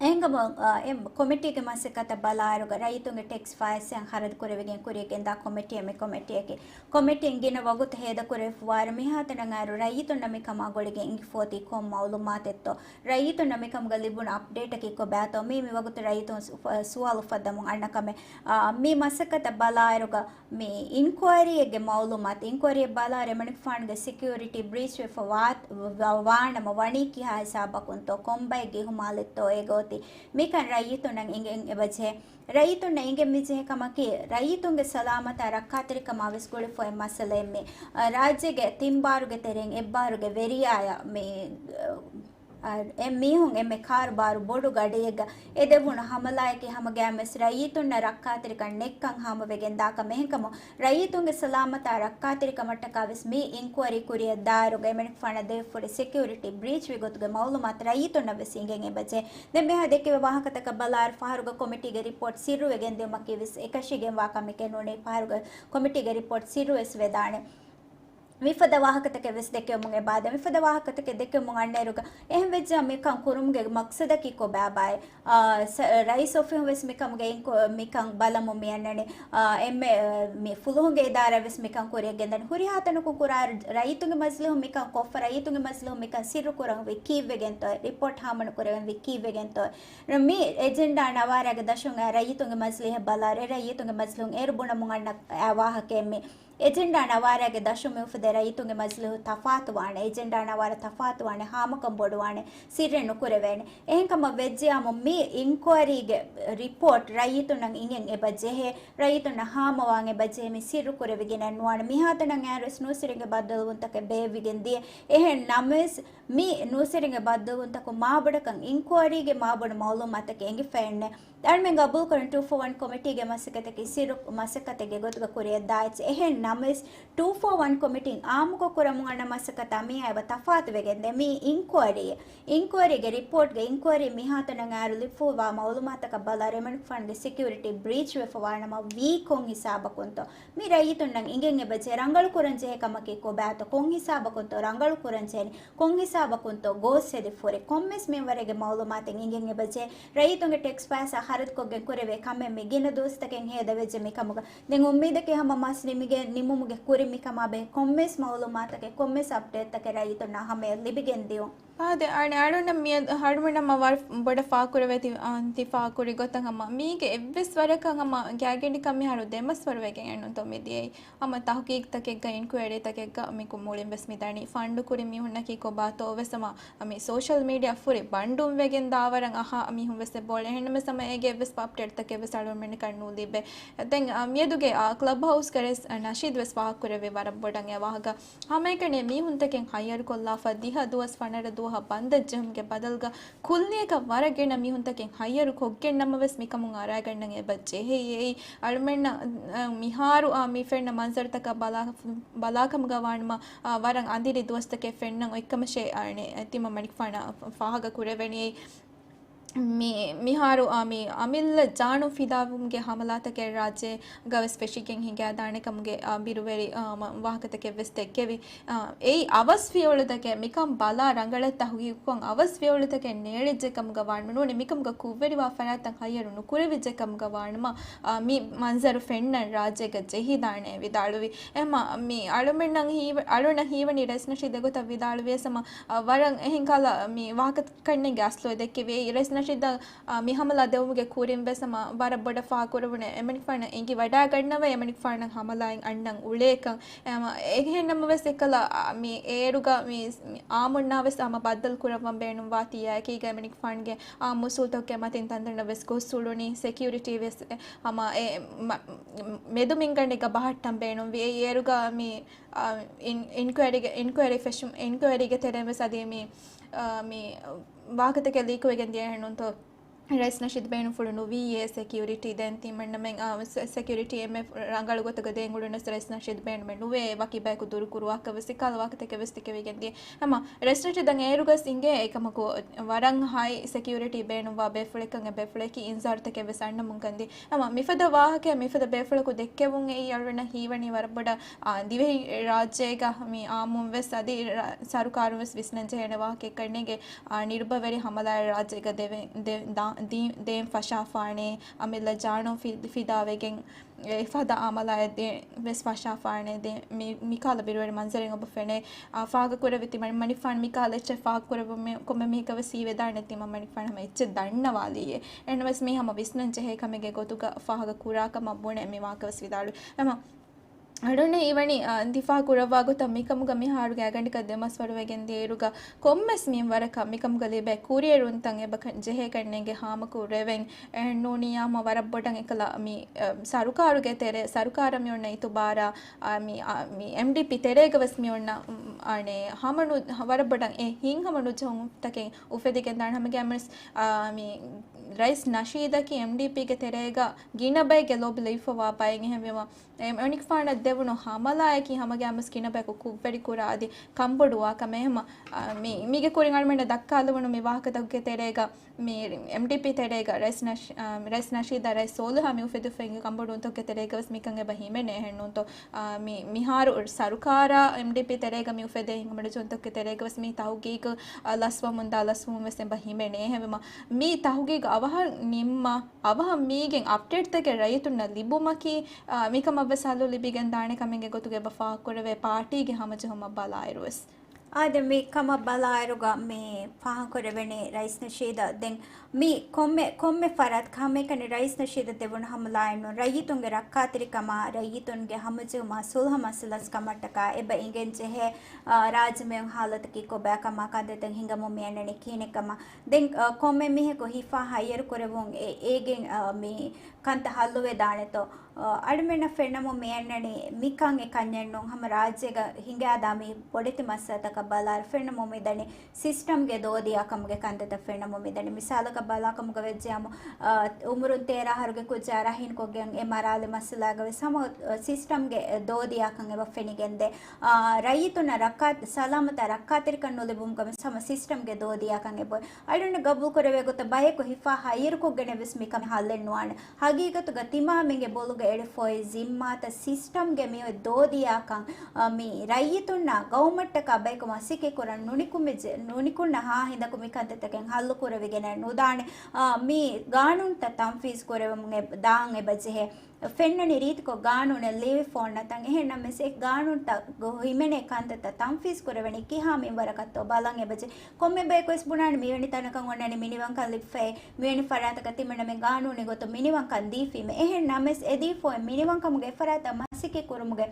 އެހެންކަމުން، އަ، އެ ކޮމިޓީގެ މަސައްކަތަށް ބަލާއިރުގަ ރައްޔިތުންގެ ޓެކްސް ފައިސާއިން ހަރަދު ކުރެވިގެން ކުރިއަށް ގެންދާ ކޮމިޓީއެއް މި ކޮމިޓީއަކީ. ކޮމިޓީން ގިނަ ވަގުތު ހޭދަކުރެވިފަވާއިރު މިހާތަނަށް އައިރު ރައްޔިތުންނަށް މިކަމާ ގުޅިގެން އިނގިފަ އޮތީ ކޮން މައުލޫމާތެއްތޯ؟ ރައްޔިތުންނަށް މިކަމުގަ ލިބުނު އަޕްޑޭޓަކީ ކޮބާތޯ؟ މީ މި ވަގުތު ރައްޔިތުން ސު-، ފަ-، ސުވާލު އުފައްދަމުން އަންނަ ކަމެއް. އާ، މި މަސައްކަތަށް ބަލާއިރުގަ މި އިންކުއަރީއެއްގެ މައުލޫމާތު، އިންކުއަރީއެއް ބަލާއިރު އެމަނިކުފާނުގެ ސެކިއުރިޓީ ބްރީޗް ވެފަ ވާ-، ވާ-، ވާނަމަ ވަނީ ކިހާ ހިސާބަކުންތޯ؟ ކޮންބައެއްގެ އިހުމާލެއްތޯ އޭގަ އޮތީ؟ މިކަން ރައްޔިތުންނަށް އިނގެން އެބަޖެހޭ. ރައްޔިތުންނަށް އިނގެން މިޖެހޭ ކަމަކީ، ރައްޔިތުންގެ ސަލާމަތާ ރައްކާތެރިކަމާ ވެސް ގުޅިފަ އޮތް މައްސަލައެއް މީ. އަ، ރާއްޖޭގެ ތިން ބާރުގެ ތެރެއިން އެއްބާރުގެ ވެރިޔާޔަށް މި، އަ، އެ މީހުން އެންމެ ކާރުބާރު ބޮޑު ގަޑިއެއްގަ އެދެވުނު ހަމަލާއަކީ ހަމަގައިމުވެސް ރައްޔިތުންނަށް ރައްކާތެރިކަން ނެތްކަން ހާމަވެގެން ދާކަމެއް. އެހެންކަމުން ރައްޔިތުންގެ ސަލާމަތާ ރައްކާތެރިކަމަށްޓަކާ ވެސް މި އިންކުއަރީ ކުރިއަށް ދާއިރުގަ އެމަނިކުފާނަށް ދެވިފަ ހުރި ސެކިއުރިޓީ ބްރީޗް ވި ގޮތުގެ މައުލޫމާތު ރައްޔިތުންނަށް ވެސް އިނގެން އެބަޖެހޭ. ދެން މިހާ ދެއްކެވި ވާހަކަތަކަށް ބަލާއިރު ފަހަރުގަ ކޮމިޓީގެ ރިޕޯޓް ސިއްރުވެގެން ދިއުމަކީ ވެސް އެކަށީގެންވާ ކަމެކޭ ނޫނީ ފަހަރުގަ ކޮމިޓީގެ ރިޕޯޓް ސިއްރުވެސް ވެދާނެ. މިފަދަ ވާހަކަތަކެއް ވެސް ދެކެވުމުން އެބައާދޭ. މިފަދަ ވާހަކަތަކެއް ދެކެވުމުން އަންނައިރުގަ އެހެން ވެއްޖާ މިކަން ކުރުމުގެ މަޤްޞަދަކީ ކޮބާބާއޭ؟ އާ، ސަ-، ރައީސް އޮފީހުން ވެސް މިކަމުގެ އިންކޮ-، މިކަން ބަލަމުން މި އަންނަނީ. އާ، އެންމެ، އާ، މި ފުލުހުންގެ އިދާރާ ވެސް މިކަން ކުރިއަށް ގެންދަނީ. ހުރިހާ ތަނަކުން ކުރާ ރައްޔިތުންގެ މަޖިލީހުން މިކަން ކޮށްފަ، ރައްޔިތުންގެ މަޖިލީހުން މިކަން ސިއްރު ކުރަންވީ ކީއްވެގެންތޯ؟ ރިޕޯޓް ހާމަނު ކުރެވެންވީ ކީއްވެގެންތޯ؟ މި އެޖެންޑާ ނަވާރާގެ ދަށުން އައި ރައްޔިތުންގެ މަޖިލީހަށް ބަލާ، ރައްޔިތުންގެ މަޖިލީހުން އޭރު ބުނަމުން އަންނަ އައި ވާހަކައެއް މި. އެޖެންޑާ ނަވާރާގެ ދަށުން މިއުފެދޭ ރައްޔިތުންގެ މަޖިލީހު ތަފާތުވާނެ، އެޖެންޑާ ނަވާރާ ތަފާތުވާނެ، ހާމަކަން ބޮޑުވާނެ، ސިއްރެއް ނުކުރެވޭނެ. އެހެންކަމަށް ވެއްޖިޔާމު މި އިންކުއަރީގެ ރިޕޯޓް ރައްޔިތުންނަށް އިނގެން އެބަ ޖެހޭ، ރައްޔިތުންނަށް ހާމަވާން އެބަ ޖެހޭ، މި ސިއްރު ކުރެވިގެން ނުވާނެ. މިހާތަނަށް އައިރުވެސް ނޫސްވެރިންގެ ބައްދަލުވުންތަކެއް ބޭއްވިގެން ދިޔަ. އެހެން ނަމަވެސް މި ނޫސްވެރިންގެ ބައްދަލުވުންތަކުން މާބޮޑަކަށް އިންކުއަރީގެ މާބޮޑު މައުލޫމާތަކެއް އެނގިފައެއްނެ. އަޅުމެން ގަބޫލުކުރަން ޓޫ ފޯ ވަން ކޮމިޓީގެ މަސައްކަތަކީ ސިއްރު މަސައްކަތެއްގެ ގޮތުގަ ކުރިއަށް ދާއެއްޗެއް. އެހެން ނަމަވެސް، ޓޫ ފޯ ވަން ކޮމިޓީން އާއްމުކޮށް ކުރަމުން އަންނަ މަސައްކަތާ މިއާ އެބަ ތަފާތުވެގެންދޭ. މި އިންކުއަރީ، އިންކުއަރީގެ ރިޕޯޓްގެ އިންކުއަރީ މިހާތަނަށް އައިރު ލިބިފައިވާ މައުލޫމާތަކަށް ބަލާ، އެމަނިކުފާނުގެ ސެކިއުރިޓީ ބްރީޗް ވެފަވާނަމަ ވީ ކޮން ހިސާބަކުންތޯ؟ މި ރައްޔިތުންނަށް އިނގެން އެބަ ޖެހޭ، ރަނގަޅު ކުރަން ޖެހޭ ކަމަކީ ކޮބާތޯ؟ ކޮން ހިސާބަކުންތޯ ރަނގަޅު ކުރަން ޖެހެނީ؟ ކޮން ހިސާބަކުންތޯ ގޯސް ހެދިފަ ހުރީ؟ ކޮންމެސް މިންވަރެއްގެ މައުލޫމާތެއް އިނގެން އެބަ ޖެހޭ. ރައްޔިތުންގެ ޓެކްސް ފައިސާ ޚަރަދުކޮށްގެން ކުރެވޭ ކަމެއް މި ގިނަ ދުވަސްތަކެއް ހޭދަވެއްޖެ މިކަމުގަ. ދެން އުއްމީދަކީ ހަމަ މަސް ނިމިގެން ނިމުމުގެ ކުރިން މިކަމާ ބެހޭ ކޮންމެސް މައުލޫމާތަކެއް، ކޮންމެސް އަޕްޑޭޓްތަކެއް ރައްޔިތުންނަށް ހަމަޔަށް ލިބިގެން ދިޔުން. އާދެ، އަޅު-، އަޅުންނަށް މިއަދު އަޅުމެންނަށް މަ ވަރަށް ބޮޑަށް ފާހަގަކުރެވޭތީ، އާ، ތި ފާހަގަކުރި ގޮތަށް ހަމަ މީގެ އެއްވެސް ވަރަކަށް ހަމަ ގާތްގަނޑަކަށް މިހާރު ދެމަސްވަރު ވެގެން އެއްނުތޯ މި ދިޔައީ. ހަމަ ތަހުގީގުތަކެއްގަ، އިންކުއަރީތަކެއްގަ މި މުޅިން ވެސް މި ދަނީ. ފަންޑު ކުރި މީހުންނަކީ ކޮބާތޯ ވެސް ހަމަ މި ސޯޝަލް މީޑިއާ ފުރި ބަންޑުން ވެގެން ދާވަރަށް އަހާ މީހުން ވެސް އެބައުޅޭ. އެހެންނަމަވެސް ހަމަ އޭގެ އެއްވެސް އަޕްޑޭޓްތަކެއް ވެސް އަޅުމެންނަކަށް ނުލިބޭ. ދެން، އާ، މިއަދުގެ، އާ، ކްލަބް ހައުސްގަ ރައީސް، އާ، ނަޝީދު ވެސް ފާހަގަކުރެއްވި ވަރަށް ބޮޑަށް އެ ވާހަކަ. ހަމައެކަނި މީހުންތަކެއް ހައްޔަރުކޮށްލާފަ ދިހަ ދުވަސް ފަނަރަ ދުވަހަށް ބަންދަށް ޖެހުމުގެ ބަދަލުގަ ކުއްލިއަކަށް ވަރަށް ގިނަ މީހުންތަކެއް ހައްޔަރު ކޮށްގެން ނަމަވެސް މިކަމުން އަރައިގަންނަން އެބަ ޖެހޭ. އެއީ އަޅުމެންނަށް، އަ، މިހާރު، އަ، މި ފެންނަ މަންޒަރުތަކަށް ބަލާ-، ބަލާކަމުގަ ވާނަމަ، އަ، ވަރަށް އަނދިރި ދުވަސްތަކެއް ފެންނަން އޮތްކަމަށޭ އަނެއް ތިމަންމަނިކުފާނަށް ފާހަގަ ކުރެވެނީ. މި-، މިހާރު، އާ، މި އަމިއްލަ ޖާނުން ފިދާވުމުގެ ހަމަލާތަކެއް ރާއްޖޭގަވެސް ފެށިގެން ހިނގައިދާނެ ކަމުގެ، އާ، ބިރުވެރި، އާ، މަ-، ވާހަކަތަކެއް ވެސް ދެއްކެވި. އާ، އެއީ އަވަސް ފިޔަވަޅުތަކެއް، މިކަން ބަލާ ރަނގަޅަށް ތަހުގީގުކޮށް އަވަސް ފިޔަވަޅުތަކެއް ނޭޅިއްޖެ ކަމުގަ ވާނަމަ ނޫނީ، މިކަމުގަ ކުށްވެރިވާ ފަރާތްތައް ހައްޔަރު ނުކުރެވިއްޖެ ކަމުގަ ވާނަމަ، އާ، މި މަންޒަރު ފެންނަން ރާއްޖޭގަ ޖެހިދާނެ ވިދާޅުވި. އެހެންމަ މި އަޅުމެންނަށް ހީވަ-، އަޅުނަށް ހީވަނީ ރައީސް ނަޝީދު އެގޮތަށް ވިދާޅުވިޔަސް ހަމަ، އާ، ވަރަށް އެހެން ކަހަލަ މި ވާހަކަ ކަންނޭނގެ އަސްލު ދެއްކެވި. އެއީ ރައީސް ނަޝީދަށް، އާ، މި ހަމަލާ ދެވުމުގެ ކުރިން ވެސް ހަމަ ވަރަށް ބޮޑަށް ފާހަގަކުރެވުނު އެމަނިކުފާނަށް އެނގިވަޑައިގަންނަވަ އެމަނިކުފާނަށް ހަމަލާއެއް އަންނަން އުޅޭކަން. އެ، ހަމަ އެހެން ނަމަވެސް އެކަލަ، އާ، މި އޭރުގަ މި، މި އާއްމުންނާ ވެސް ހަމަ ބައްދަލު ކުރައްވަން ބޭނުންވާތީ އެކީގަ އެމަނިކުފާނުގެ އާއްމު އުސޫލުތަކުގެ މަތިން ތަންތަނަށް ވެސް ގޮސް އުޅުނީ. ސެކިއުރިޓީ ވެސް ހަމަ އެ މަ-، މެދު މިންގަނޑެއްގަ ބަހައްޓަން ބޭނުންވި. އެއީ އޭރުގަ މި، އާ، އިން-، އިންކުއަރީގެ، އިންކުއަރީ ފެށުން، އިންކުއަރީގެ ތެރެއިން ވެސް އަދި މި، އާ، މި ވާހަކަތަކެއް ލީކުވެގެން ދިޔަހެންނުންތޯ؟ ރައީސް ނަޝީދު ބޭނުންފުޅު ނުވީ އެ ސެކިއުރިޓީ ދޭން ތިމަންނަމެން، އާ، ސެ-، ސެކިއުރިޓީ އެންމެ ރަނގަޅު ގޮތުގަ ދޭން އުޅުނަސް ރައީސް ނަޝީދު ބޭނުމެއް ނުވޭ. ވަކި ބަޔަކު ދުރުކުރު ވާހަކަ ވެސް އެކަހަލަ ވާހަކަތަކެއް ވެސް ދެކެވިގެން ދިޔަ. ހަމަ ރައީސް ނަޝީދަށް އޭރުގަސް އިނގޭ އެކަމަކު ވަރަށް ހައި ސެކިއުރިޓީ ބޭނުންވާ ބޭފުޅެއްކަން އެ ބޭފުޅަކީ އިންޒާރުތަކެއް ވެސް އަންނަމުން ކަންދި. ހަމަ މިފަދަ ވާހަކަ މިފަދަ ބޭފުޅަކު ދެއްކެވުން އެއީ އަޅުގަނޑަށް ހީވަނީ ވަރަށް ބޮޑަށް، އާ، ދިވެހި ރާއްޖޭގަ މި އާއްމުން ވެސް އަދި ރަ-، ސަރުކާރުން ވެސް ވިސްނަން ޖެހޭނެ ވާހަކައެއް ކަންނޭނގެ، އާ، ނިރުބަވެރި ހަމަލާއެއް ރާއްޖޭގަ ދެވެ-، ދެ-، ދާ-، ދީ-، ދޭން ފަށާފާނެ، އަމިއްލަ ޖާނުން ފި-، ފިދާވެގެން އެފަދަ އަމަލާއެއް ދޭން ވެސް ފަށާފާނެ. ދެ-، މި-، މިކަހަލަ ބިރުވެރި މަންޒަރެއް އެބަ ފެނޭ. އާ، ފާހަގަކުރެއްވި ތިމަންމަނިކުފާނު މިކަހަލަ އެއްޗެއް ފާހަގަކުރެއްވުމެއް ކޮންމެ މީހަކަށް ވެސް ހީވެދާނެ ތިމަންމަނިކުފާނު ހަމަ އެއްޗެއް ދަންނަވާލީއޭ. އެހެންނަމަވެސް މީ ހަމަ ވިސްނަން ޖެހޭ ކަމެއްގެ ގޮތުގަ ފާހަގަ ކުރާކަމަށް ބުނެ މި ވާހަކަ ވެސް ވިދާޅުވި. އެމަ އަޅުންނަށް ހީވަނީ، އާ، ދިފާ ކުރައްވާ ގޮތަށް މިކަމުގަ މިހާރުގެ އަގަނޑަކަށް ދެމަސްވަރު ވެގެން ދިޔައިރުގަ ކޮންމެސް މިންވަރަކަށް މިކަމުގަ ލިބޭ ކުރިއެރުންތައް އެބަ ކަން ޖެހޭ ކަންނޭނގެ ހާމަކުރެވެން. އެހެންނޫނިއްޔާ ހަމަ ވަރަށް ބޮޑަށް އެކަލަ މި، އަ، ސަރުކާރުގެ ތެރޭ، ސަރުކާރަށް މި އޮންނަ އިތުބާރާ، އާ، މި، އާ، މި އެމްޑީޕީ ތެރޭގަ ވެސް މި އޮންނަ، އު، އާނެ، ހަމަ ނު-، ވަރަށް ބޮޑަށް އެ ހިތްހަމަ ނުޖެހުންތަކެއް އުފެދިގެންދާނެ. ހަމަގެ އަމިސް، އާ، މި ރައީސް ނަޝީދަކީ އެމްޑީޕީގެ ތެރޭގަ ގިނަ ބައެއްގެ ލޯބި ލިބިފަވާ ބައެއް. އެހެންވީމަ، އެ އެމަނިކުފާނަށް ވުނު ހަމަލާއަކީ ހަމަގައިމުސް ގިނަ ބަޔަކު ކުށްވެރި ކުރާ އަދި ކަންބޮޑުވާ ކަމެއް. ހަމަ، އާ، މި، މީގެ ކުރިން އަޅުމެންނަށް ދައްކާލެވުނު މި ވާހަކަތަކުގެ ތެރޭގަ މި އެމްޑީޕީ ތެރޭގަ ރައީސް ނަޝް-، އާ، ރައީސް ނަޝީދާ ރައީސް ސޯލިހާ މި އުފެދިފައި ކަންބޮޑުވުންތަކުގެ ތެރޭގަވެސް މިކަން އެބަ ހިމެނޭ އެހެންނޫންތޯ. އާ، މި، މިހާރު ސަރުކާރާ އެމްޑީޕީ ތެރޭގަ މި އުފެދޭ ހިނގަމަޑުޖުވަންތަކުގެ ތެރޭގަވެސް މި ތަހުގީގު، އާ، ލަސްވަމުންދާ ލަސްވަމުން ވެސް އެބަ ހިމެނޭ. އެހެންވީމަ މި ތަހުގީގު އަވަހަށް ނިންމާ، އަވަހަށް މީގެން އަޕްޑޭޓްތަކެއް ރައްޔިތުންނަށް ލިބުމަކީ، އާ، މިކަމަށްވެސް ހައްލު ލިބިގެން ދާނެ ކަމެއްގެ ގޮތުގަ އެބަ ފާހަގަކުރެވޭ ޕާޓީގެ ހަމަޖެހުމަށް ބަލާއިރުވެސް. އާދެ، މި ކަމަށް ބަލާއިރުގަ މި ފާހަގަކުރެވެނީ ރައީސް ނަޝީދަށް ދެން މި ކޮންމެ، ކޮންމެ ފަރާތް ކަމެކަނި ރައީސް ނަޝީދަށް ދެވުނު ހަމަލާއެއްނު، ރައްޔިތުންގެ ރައްކާތެރިކަމާ، ރައްޔިތުންގެ ހަމަޖެހުމާ، ސުލްހަ މައްސަލަސް ކަމަށްޓަކާ އެބަ އިނގެން ޖެހޭ، އާ، ރާއްޖެ މިއޮތް ހާލަތަކީ ކޮބާ ކަމާ ކަންތައްތައް ހިނގަމުން މި އަންނަނީ ކިހިނެއް ކަމަށް. ދެން، އާ، ކޮންމެ މީހަކު ހިފާ ހައްޔަރު ކުރެވުން އެ-، އޭގެން، އާ، މި ކަންތައް ހައްލުވެދާނެތޯ؟ އަ، އަޅުމެންނަށް ފެންނަމުން މި އަންނަނީ މިކަން އެކަންޏެއް ނޫން. ހަމަ ރާއްޖޭގަ ހިނގާދާ މި ބޮޑެތި މައްސަލަތަކަށް ބަލާއިރު ފެންނަމުން މިދަނީ ސިސްޓަމްގެ ދޯދިޔާ ކަމުގެ ކަންތައްތައް ފެންނަމުން މިދަނީ. މިސާލަކަށް ބަލާކަމުގަ ވެއްޖެއްޔާމު، އަ، އުމުރުން ތޭރަ އަހަރުގެ ކުއްޖާ ރަހީންކޮށްގެން އެ މަރާލެ މައްސަލާގަ ވެސް ހަމަ، އަ، ސިސްޓަމްގެ ދޯދިޔާކަން އެބަ ފެނިގެންދޭ. އާ، ރައްޔިތުންނަށް ރައްކާ-، ސަލާމަތާ ރައްކާތެރިކަން ނުލިބުމުގަ ވެސް ހަމަ ސިސްޓަމްގެ ދޯދިޔާކަން އެބައޮތް. އަޅުން ގަބޫލުކުރެވޭ ގޮތަށް ބަޔަކު ހިފާ ހައްޔަރުކޮށްގެނެއް ވެސް މިކަމެއް ހައްލެއް ނުވާނެ. ހަގީގަތުގަ ތިމާމެންގެ ބޮލުގަ އެޅިފައި ޒިންމާތައް ސިސްޓަމްގެ މިއޮތް ދޯދިޔާކަން، އަ، މި ރައްޔިތުންނާ ގައުމަށްޓަކާ ބަޔަކު މަސައްކަތް ކުރަން ނުނިކުމެޖެ-، ނުނިކުންނަ ހާ ހިނދަކު މިކަންތައްތަކެއް ހައްލު ކުރެވިގެނެއް ނުދާނެ. އަ، މި ގާނޫނުތައް ތަންފީޒު ކުރެވެމުން އެ-، ދާން އެބަޖެހޭ. ފެންނަނީ ރީތިކޮށް ގާނޫނެއް ލިޔެފަ އޮންނަތަން. އެހެންނަމަވެސް އެ ގާނޫނުތައް ގޮ-، ހިމެނޭ ކަންތައްތައް ތަންފީޒު ކުރެވެނީ ކިހާ މިންވަރަކަށްތޯ ބަލަން އެބަޖެ. ކޮންމެ ބަޔަކު ވެސް ބުނާނެ މިވެނި ތަނަކަށް އޮންނަނީ މިނިވަންކަން ލިބިފައި، މިވެނި ފަރާތަކަށް ތިމަންނަމެން ގާނޫނީ ގޮތުން މިނިވަންކަން ދީފީމޭ. އެހެން ނަމަވެސް އެ ދީފައި މިނިވަންކަމުގެ އެފަރާތަށް މަސައްކަތް ކުރުމުގެ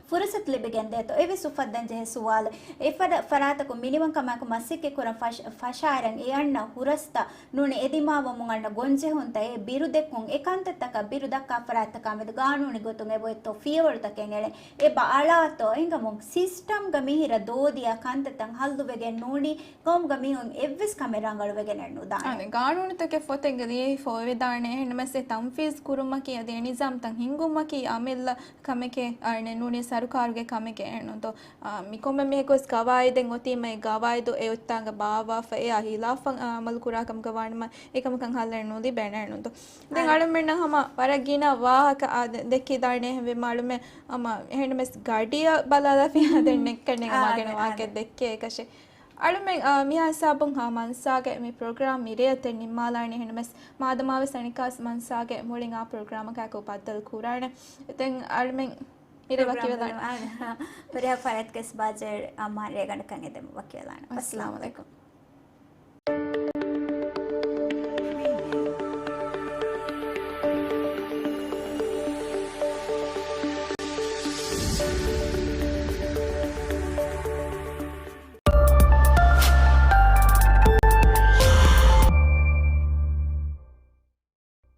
ފުރުސަތު ލިބިގެން ދޭތޯ؟ އެވެސް އުފައްދަން ޖެހޭ ސުވާލެއް. އެފަދަ ފަރާތަކުން މިނިވަންކަމާއެކު މަސައްކަތް ކުރަން ފަށް-، ފަށާއިރަން އެ އަންނަ ހުރަސްތައް ނޫނީ އެދިމާވަމުން އަންނަ ގޮންޖެހުންތައް، އެ ބިރުދެއްކުން، އެ ކަންތައްތަކަށް ބިރު ދައްކާ ފަރާތްތަކާމެދު ގާނޫނީ ގޮތުން އެބައޮތްތޯ ފިޔަވަޅުތަކެއް އެޅެން. އެބަ އަޅާތޯ އެނގަމުން ސިސްޓަމްގަ މިހިރަ ދޯދިޔާ ކަންތައްތައް ހައްލުވެގެން ނޫނީ ގައުމުގަ މީހުން އެއްވެސް ކަމެއް ރަނގަޅުވެގެނެއް ނުދާނެ. އާދެ، ގާނޫނުތަކެއް ފޮތެއްގަ ލިޔެފަ އޮވެދާނެ. އެހެންނަމަވެސް އެ ތަންފީޒު ކުރުމަކީ އަދި އެ ނިޒާމްތައް ހިންގުމަކީ އަމިއްލަ ކަމެކޭ، އަނެއް ނޫނީ ސަރުކާރުގެ ކަމެކޭ އެހެންނޫންތޯ. އާ، މި ކޮންމެ މީހަކުވެސް ގަވާއިދެއް އޮތީމަ އެ ގަވާއިދު އެ އޮތްތާނގަ ބާއްވާފަ އެއާ ހިލާފަށް އަމަލު ކުރާ ކަމުގަ ވާނަމަ އެކަމަކަށް ހައްލެއް ނުލިބޭނެ އެހެންނޫންތޯ. ދެން އަޅުމެންނަށް ހަމަ ވަރަށް ގިނަ ވާހަކަ އާ ދެ-، ދެއްކިދާނެ އެހެންވީމަ އަޅުމެން ހަމަ އެހެންނަމަވެސް ގަޑިއަށް ބަލާލާފިއްޔާ ދެން ނެއްކަން ނޭނގެ މާގިނަ ވާހަކަ ދެއްކޭ އެކަށެއް. އަޅުމެން، އާ، މިހާ ހިސާބުން ހާ މަންސާގެ މި ޕްރޮގްރާމް މިރޭ އޮތެއް ނިންމާލާނީ. އެހެންނަމަވެސް މާދަމާވެސް އަނެއްކާވެސް މަންސާގެ މުޅިން އާ ޕްރޮގްރާމަކާއެކު ބައްދަލު ކުރާނެ. ދެން އަޅުމެން މިރޭ ވަކިވެލާނެ. ހުރިހާ ފަރާތްގެ ވެސް ބާޒާރު މާ ރޭގަނޑަކަށް އެދެމުން ވަކިވެލާނެ. އައްސަލާމު އައްސަލާމު ޢަލައިކުމް.